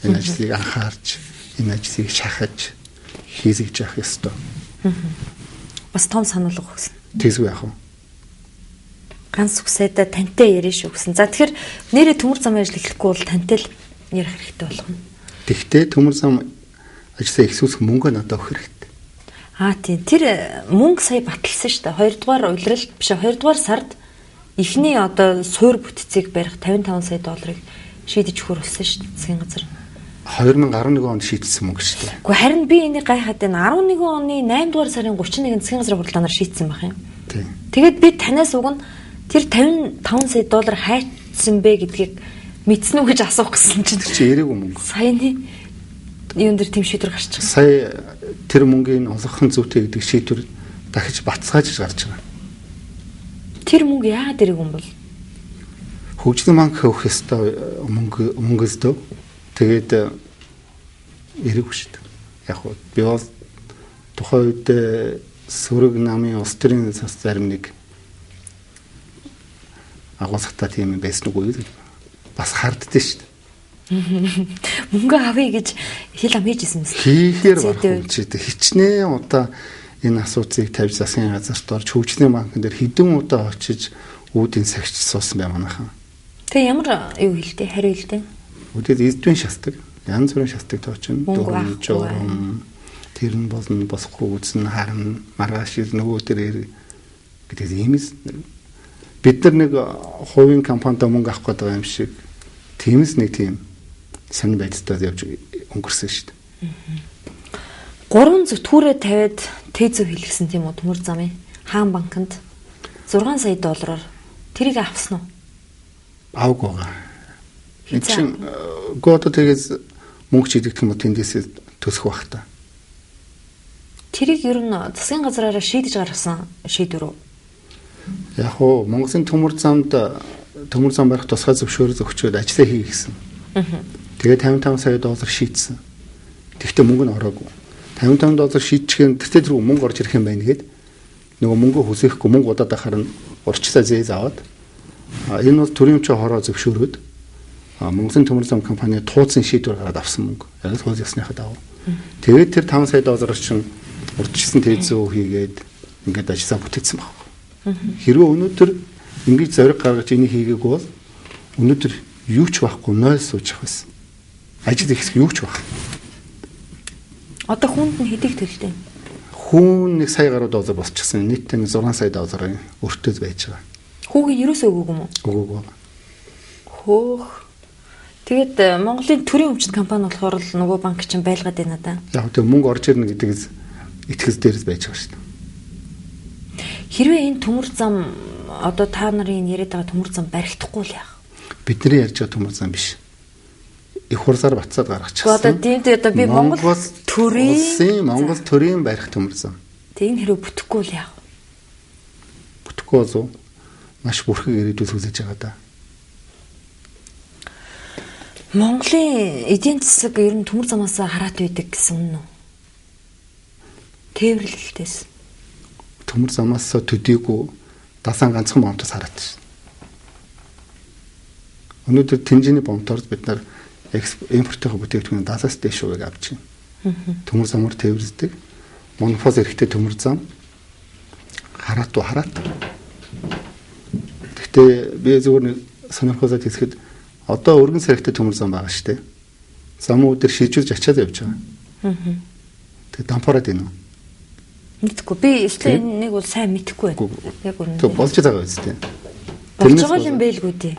энэ ажлыг анхаарч, энэ ажлыг шахаж, хийзэж явах ёстой. Бас том сануулга өгсөн. Тэгсгүй яах вэ? Ганц үгсээдээ тантай ярина шүү гэсэн. За тэгэхээр нэрээ төмөр замын ажил эхлэхгүй бол тантай л ярих хэрэгтэй болох нь. Тэгтээ төмөр зам ажлаа эхлүүлэх мөнгө надад өгөх хэрэгтэй. Аа тийм. Тэр мөнгө сая баталсан шүү дээ. 2 дугаар улирал биш 2 дугаар сард эхний одоо суур бүтцийг барих 55 сая долларыг шийдэж өгөхөр болсон шүү дээ засгийн газар. 2011 онд шийдсэн мөнгө шүү дээ. Гэхдээ харин би энийг гайхаад байна. 11 оны 8 дугаар сарын 31-нд засгийн газрын хурлаанаар шийдсэн байх юм. Тийм. Тэгээд би танаас уг нь тэр 55 сая доллар хайцсан бэ гэдгийг мэдсэн үү гэж асуух гэсэн чинь тэр чинь ирээгүй мөнгө. Саяны юун дээр тийм шийдвэр гарч байгаа. Сая тэр мөнгийг олгох нь зүйтэй гэдэг шийдвэр дахиж баталгаажиж гарч байгаа. Тэр мөнгө яагаад ирээгүй юм бол? Хөгжлийн банк өгөх ёстой мөнгө өздөө. Тэгээд ирээгүй шүү дээ. Яг хөө би бол тухайн үед сөрөг намын улс төрийн цас зарим нэг агуулгатай тийм юм байсан уу гэж бас харддээ шүү дээ. Мөнгө авъя гэж хэл ам хийжсэн юм. Хийхээр барах юм чи хичнээн удаа энэ асуудлыг тавьж засгийн газарт орж хөгжлийн банкн дээр хэдэн удаа очиж үүдийн сагч суусан бай манайхан. Тэгээ ямар юу хэлдэ хариу хэлдэ? Үдээд эздвэн шастаг, янз бүрийн шастаг тоочин, дөрөв, журам тэр нь болно болохгүй үзнэ харна маргааш ил нөгөө тэр гэдэг иймээс бид нар нэг хувийн компанитай мөнгө авах гэдэг юм шиг тиймээс нэг тийм сонир байдалтай явж өнгөрсөн шүү дээ. Гурван зүтгүүрээ тавиад тэзүү хэлгэсэн тийм үү төмөр замын хаан банкнд 6 сая доллараар тэрийг авсан уу? Аваагүй байгаа. Энд чинь гоо тэгээс мөнгө чидэгдэх юм бол тэндээс төсөх бах та. Тэрийг ер нь засгийн газраараа шийдэж гаргасан шийдвэр үү? Яг уу Монголын төмөр замд төмөр зам барих тусгай зөвшөөрөл өгчөөд ажлаа хий гэсэн. Тэгээд 55 сая доллар шийдсэн. Тэгвэл мөнгө нь ороогүй. 55 доллар шийдчихэн тэртээ тэргүй мөнгө орж ирэх юм байна гэхэд нөгөө мөнгө хүсэхгүй мөнгө удаад ахаар нь урчлаа зээс аваад энэ бол төрийн өмчөө хороо зөвшөөрөөд Монголын төмөр зам компани тууцын шийдвэр гаргаад авсан мөнгө. Яг л хууль ёсныхаа дагуу. Тэгээд тэр 5 сая доллар чинь урдчилсан тээзүү хийгээд ингээд ажиллаа бүтээсэн баг. Хэрвээ өнөөдөр ингэж зориг гаргаж энийг хийгээгүй бол өнөөдөр юу ч байхгүй 0 суучих байсан. Ажил хийх юу ч байх. Одоо хүнд нь хэдийг төлдөг? Хүн 1 сая гаруй доллар болчихсон. Нийтдээ 6 сая долларын өртөөд байж байгаа. Хүүгийн ерөөсөө өгөөгүй юм уу? Өгөөгүй. Хөөх. Тэгээд Монголын төрийн өмчт компани болохоор л нөгөө банк чинь байлгаад байна да. Яг тийм мөнгө орж ирнэ гэдэг итгэл дээрс байж байгаа шүү дээ. Хэрвээ энэ төмөр зам одоо та нарын яриад байгаа төмөр зам баригдахгүй л яах? Бидний ярьж байгаа төмөр зам биш. Их хурлаар батсаад гаргачихсан. Одоо тийм дээ одоо би Монгол төрийн улсын Монгол төрийн барих төмөр зам. Тэг энэ хэрвээ бүтэхгүй л яах вэ? Бүтэхгүй болов маш бүрхэг ирээдүйд хүлээж байгаа да. Монголын эдийн засаг ер нь төмөр замаас хараат байдаг гэсэн үнэн үү? Тээвэрлэлтээс. Төмөр замаас төдийгүй дасан ганцхан бомтоос хараат шин. Өнөөдөр тэнжиний бомтоор бид нар импортын бүтээгдэхүүн 70-аас дээш хувийг авч байна. Төмөр замаар тээвэрлэдэг. Монофоз эрэхтэй төмөр зам хараат уу хараат. Гэхдээ би зүгээр нэг сонирхолтой хэлэхэд одоо өргөн сархтай төмөр зам байгаа шүү дээ. Замууд дээр шийдвэрж ачаад явж байгаа. Тэгээ дампуураад байна уу? Мэдгүй. Би эсвэл нэг бол сайн мэдэхгүй байна. Яг үнэн. Тэг болж байгаа үстэй. Болж байгаа юм байлгүй дээ.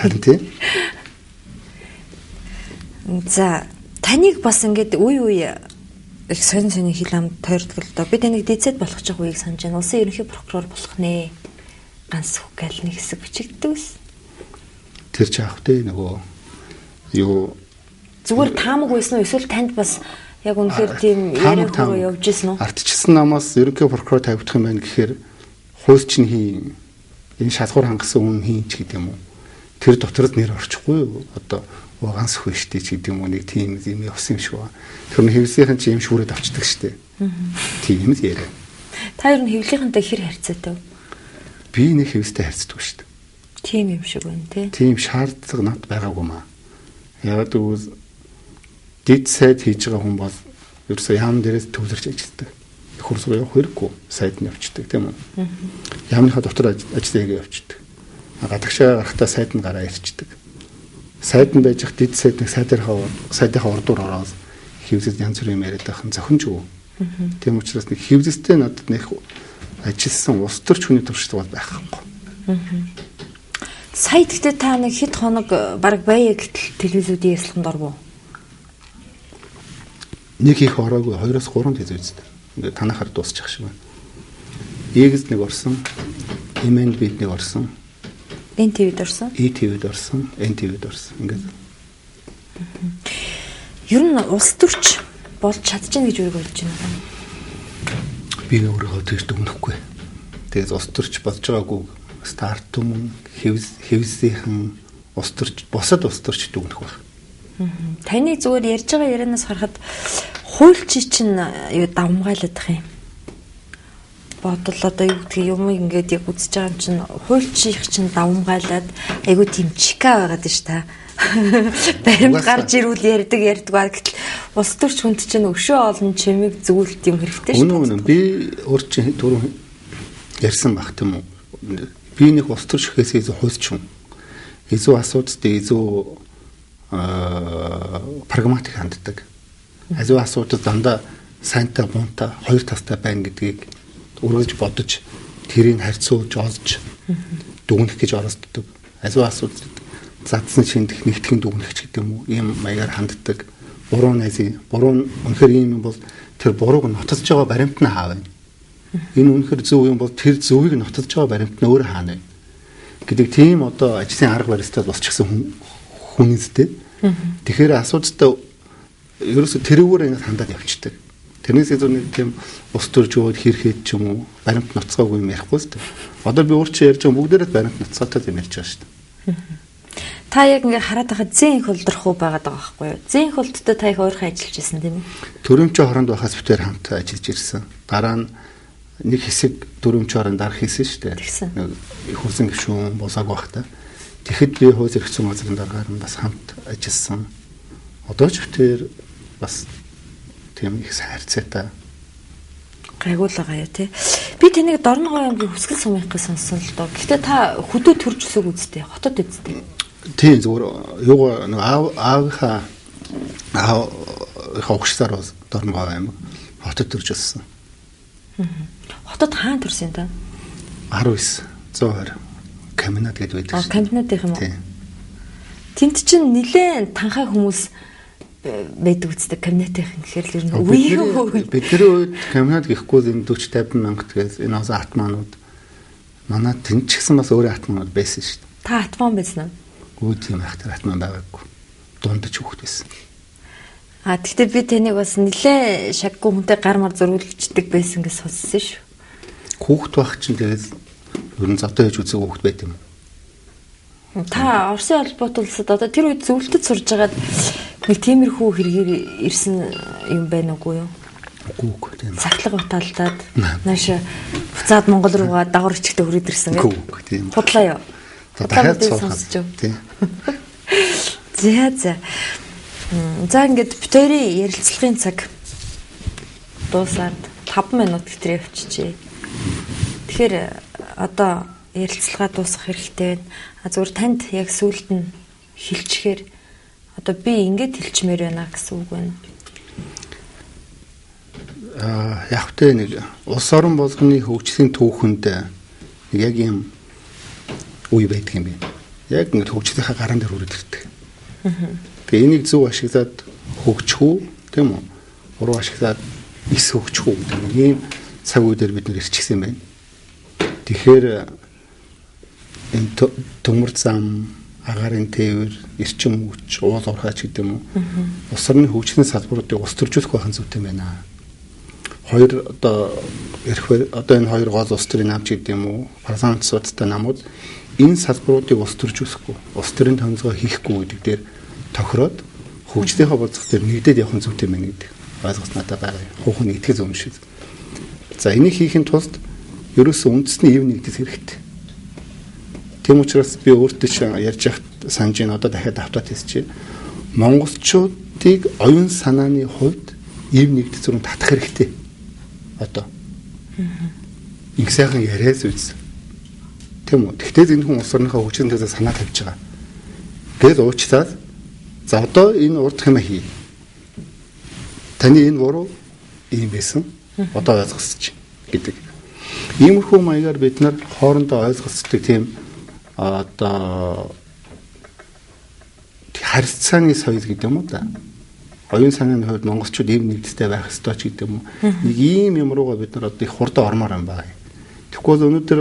Харин тийм. За, таныг бас ингээд үе үе их сонин сонин хил ам тойрдог л доо. Би таныг дийцэд болгочих үеийг санаж байна. Улсын ерөнхий прокурор болох нэ. Ганц үг гэл нэг хэсэг бичигддэг ус. Тэр чи аах те нөгөө юу зүгээр таамаг байсан уу эсвэл танд бас яг үнэхээр тийм яриа хөрөө явж исэн үү? Ардчилсан намаас ерөнхий прокурор тавигдах юм байна гэхээр хууль чинь хийн энэ шалгуур хангасан үн хийн ч гэдэг юм уу. Тэр дотроос нэр орчихгүй юу? Одоо ганц хөө штэ ч гэдэг юм уу нэг тийм юм явсан юм шиг байна. Тэр нь хэвлэлийнхэн чи юм шүүрээд авчдаг штэ. Тийм л яриа. Та ер нь хэвлэлийнхэнтэй хэр харьцаатай вэ? Би нэг хэвлэлтэй харьцдаг штэ. Тийм юм шиг байна тий. Тийм шаардлага над байгаагүй маа. Яг гэвэл дид сайд хийж байгаа хүн бол ерөөсөө яам дээрээс төвлөрч ажилладаг. Их хурц руу явах хэрэггүй сайд нь явчихдаг тийм үү. Яамныхаа дотор ажил хийгээ явчихдаг. Гадагшаа гарахдаа сайд нь гараа ирчихдэг. Сайд нь байж ах дид сайд нэг сайдынхаа ордуур ороод хэвлэл янз бүрийн юм яриад байх нь зохимж үгүй. Тийм учраас нэг хэвлэлтэй надад нэг ажилласан улс төрч хүний туршлага бол байхгүй. Сая гэхдээ та нэг хэд хоног бараг баяа гэтэл телевизүүдийн ярилцлаганд оров уу? Нэг их ороогүй 2-3 телевиз үздэг. Ингээд танахаар дуусчих шиг байна. Эгз нэг орсон, MNB-д нэг орсон. NTV-д орсон. ETV-д орсон, NTV-д орсон. Ингээд. Ер нь улс төрч болж чадчихна гэж өөрийгөө бодож байна уу? Би өөрийгөө тэгж дүгнэхгүй. Тэгээд улс төрч болж байгаагүй старт түмэн хэвлэлийнхэн улс төрч бусад улс төрч дүгнэх байх. Таны зүгээр ярьж байгаа ярианаас харахад хуульчи чинь юу давмгайлах юм. Бодол одоо юу гэдгийг юм ингээд яг үзэж байгаа юм чинь хуульчийнх чинь давмгайлаад айгуу тийм чика байгаад ш та. Баримт гарч ирвэл ярьдаг ба гэтэл улс төрч хүнд чинь өшөө олон чимэг зүгэлт юм хэрэгтэй шүү. Үнэн би өөр чинь түрүү ярьсан баг тийм үү. Би нэг улс төрч гэхээс илүү хуульч юм. Илүү асуудалд илүү прагматик ханддаг. Аливаа асуудал дандаа сайнтай муунтай хоёр талтай байна гэдгийг үргэлж бодож тэрийг харьцуулж олж дүгнэх гэж оролддог. Аливаа асуудал задсан шиндэх нэгтгэн дүгнэх ч гэдэг юм уу ийм маягаар ханддаг. Буруу найзын буруу үнэхээр ийм юм бол тэр бурууг нотолж байгаа баримт нь хаав вэ? Энэ үнэхээр зөв юм бол тэр зөвийг нотолж байгаа баримт нь өөр хаана вэ? Гэдэг тийм одоо ажлын арга барилтай болчихсон хүн үстэй. Тэгэхээр асуудалтай ерөөсө тэрүүгээр ингэж хандаад явчихдаг. Тэрнээс илүү нэг тийм ус төрж өгөөд хэрхэд ч юм уу баримт ноцгоогүй юм ярихгүй л дээ. Одоо би өөр чи ярьж байгаа бүгдээрээ баримт ноцгоотой юм ярьж байгаа шүү дээ. Та яг ингээ хараад байхад зэн их хулдрах уу байгаад байгаа байхгүй юу? Зэн их хулдтай та их ойрхон ажиллаж байсан тийм үү? Төрөмчөө хоронд байхаас битээр хамт ажиллаж ирсэн. Дараа нь нэг хэсэг төрөмчөө хорон дарах хийсэн шүү дээ. Нэг их хурцын гишүүн болоог байх та. Тэгэхэд би хууль эрх зүйн газрын даргаар нь бас хамт ажилласан. Одоо ч битээр бас тийм их хайрцаатай. Гайгүй л байгаа юу те. Би таныг Дорногов аймгийн Хүсгэл сумынхыг сонссон л доо. Гэхдээ та хөдөө төрж өсөг үсттэй, хотод үсттэй. Тийм зүгээр юугаа нэг аавынхаа аавынхаа угшсаар бас Дорногов аймаг хотод төрж өссөн. Хотод хаана төрсөн та? 19 120 комбинат гэдэг байдаг. Комбинатынх юм уу? Тийм. Тэнд чинь нилээн танхай хүмүүс байдаг үстэй комбинатынх гэхээр л ер нь үеийн бидний үед комбинат гэхгүй л энэ 40 50 мянга тэгэл энэ бас атманууд манай тэнд ч гэсэн бас өөрөө атманууд байсан шүү дээ. Та атман байсан уу? Үгүй тийм байх тэр атман байгаагүй. Дундаж хүүхэд байсан. А тэгтээ би таныг бас нилээн шаггүй хүнтэй гар мар зөрүүлждэг байсан гэж сонссон шүү. Хүүхэд байх чинь тэгэл ер нь зовтой хийж үзег хүүхэд байт юм. Та Оросын холбоотой улсад одоо тэр үед зөвлөлтөд сурж байгаад нэг тиймэрхүү хэрэгээр ирсэн юм байна уугүй юу? Үгүй тийм. Сахилга баталдаад нааш буцаад Монгол руугаа дагавар өчгтэ хүрээд ирсэн гэх. Үгүй тийм. Худлаа юу? Дахиад сонсож. Тийм. За за. За ингээд бит хоёрын ярилцлагын цаг дуусаад 5 минут гэтрээ явчихжээ. Тэгэхээр одоо ярилцлага дуусгах хэрэгтэй байна. А зүгээр танд яг сүүлд нь хэлчихээр одоо би ингэж хэлчмээр байна гэсэн үг байна. Яг тэ нэг улс орон болгоны хөгжлийн түүхэнд нэг яг юм үе байдаг юм байна. Яг ингэ хөгжлийнхаа гаран дээр хүрээд ирдэг. Тэгээ энийг зөв ашиглаад хөгжих үү, тийм үү? Буруу ашиглаад эс хөгжих үү гэдэг нэг ийм цаг үе дээр бид нэр ирчихсэн юм байна. Тэгэхээр энэ төмөр зам, агаарын тээвэр, эрчим хүч, уул уурхай ч гэдэг юм уу. Улс орны хөгжлийн салбаруудыг улс төржүүлэх байх нь зүйтэй байна. Хоёр одоо эрх одоо энэ хоёр гол улс төрийн нам ч гэдэг юм уу, парламент судалтай намууд энэ салбаруудыг улс төржүүлэхгүй, улс төрийн томилгоо хийхгүй гэдэг дээр тохироод хөгжлийнхаа бодлого дээр нэгдээд явах нь зүйтэй байна гэдэг ойлголт надад байгаа. Хүүхэн итгэх зөв юм шиг. За энийг хийхин тулд ерөөсөө үндэсний ив нэгдэл хэрэгтэй. Тийм учраас би өөртөө ч ярьж байхад санаж байна, одоо дахиад автаад хэлчихье. Монголчуудыг оюун санааны хувьд ив нэгдэл зүрх татах хэрэгтэй. Одоо. Инх сайхан яриас үз. Тийм үү? Тэгтэл энэ хүн улс орныхоо хөгжлийн төлөө санаа тавьж байгаа. Тэгэл уучлаад за одоо энэ урдх юм хий. Таны энэ буруу ийм байсан. Одоо ойлгосч гэдэг. Иймэрхүү маягаар бид нар хоорондоо ойлголцдог тийм одоо харилцааны соёл гэдэг юм уу да. Оюун санааны хувьд монголчууд ийм нэгдэлтэй байх ёстой ч гэдэг юм уу. Нэг ийм юм руугаа бид нар одоо их хурдан ормоор юм байна. Тэгэхгүй бол өнөөдөр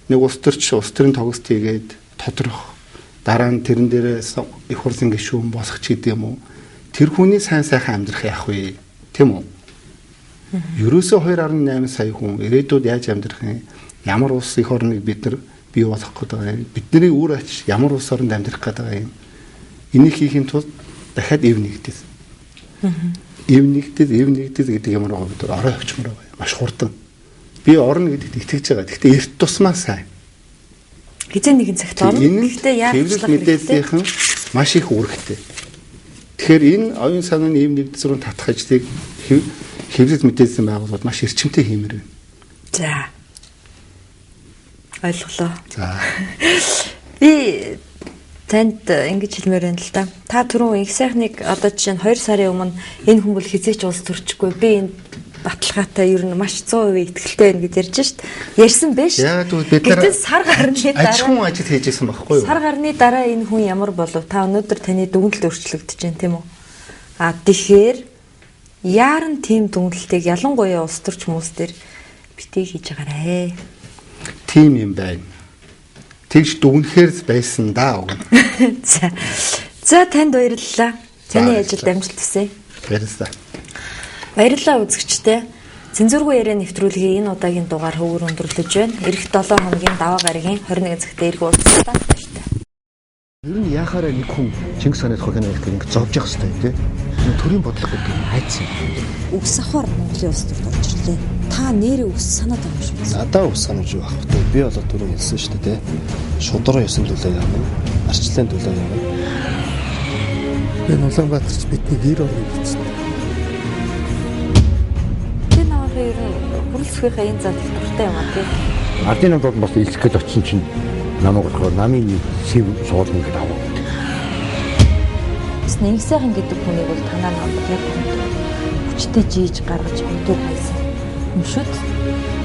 нэг улс төрч улс төрийн тогсд хийгээд тодрох дараа нь тэрэн дээрээ их хурлын гишүүн болох ч гэдэг юм уу. Тэр хүний сайн сайхан амьдрах яах вэ? Тийм үү? Ерөөсөө 2.8 сая хүн ирээдүйд яаж амьдрах юм? Ямар улс эх орныг бид нар бий болгох гээд байгаа юм? Бидний үр ач ямар улс оронд амьдрах гээд байгаа юм? Энийг хийхин тулд дахиад эв нэгдэл. Эв нэгдэл, эв нэгдэл гэдэг юм руу бид ороо явчмаар байгаа юм. Маш хурдан. Би орно гэдэгт итгэж байгаа. Гэхдээ эрт тусмаа сайн. Хизээ нэгэн цагт орно. Гэхдээ яаж хэвлэл мэдээллийнхэн маш их үүрэгтэй. Тэгэхээр энэ оюун санааны эв нэгдэл рүү татах ажлыг хэвлэл мэдээллийн байгууллагууд маш эрчимтэй хиймээр байна. За. Ойлголоо. За. Би танд ингэж хэлмээр байна л да. Та түрүүн их сайхныг одоо жишээ нь 2 сарын өмнө энэ хүн бол хизээч улс төрчихгүй. Би энэ баталгаатай ер нь маш 100% итгэлтэй байна гэж ярьж шít. Ярьсан байж. Яг тэгвэл бид нар сар гарны дараа аж ахуйн ажил хийж исэн байхгүй юу? Сар гарны дараа энэ хүн ямар болов? Та өнөөдөр таны дүгнэлт өөрчлөгдөж байна тийм үү? А тэгэхээр яаран тийм дүгнэлтийг ялангуяа улс төрч хүмүүс дээр битгий хийж байгаарэ. Тийм юм байна. Тэгж дүгнэхээр байсан да уг. За. За танд баярлалаа. Таны ажилд амжилт хүсье. Баярлалаа. Баярлалаа үзэгчдээ. Цензургүй яриа нэвтрүүлгийн энэ удаагийн дугаар хөвгөр өндөрлөж байна. Ирэх 7 хоногийн даваа гарагийн 21 цагт ирэх уулзлаа. Баяртай. Ер нь яхаараа нэг хүн Чингис хааны тухай кино хийх гэж зовж явах хэрэгтэй тий. Төрийн бодлого гэдэг нь айц юм. Үгс авахар Монголын улс төрд орж ирлээ. Та нэрээ үс санаад байгаа юм шиг. Надаа үс санаж юу ах вэ? Би болоо түрүү хэлсэн шүү дээ. Шудраг ёсон төлөө явна. Арчлалын төлөө явна. Энэ Улаанбаатарч бидний гэр орно гэсэн. Тэр намайг ер нь хүрэлцэхийнхаа энэ зад их дуртай юм а тий. Ардын намд бол бас илчих гэж очсон чинь намайг болохоор намын сэв суулна гэдээ аваа. Бас нэг сайхан гэдэг хүнийг бол танаа намд яг хүчтэй жийж гаргаж бүгдээр хайсан юм шүү дээ.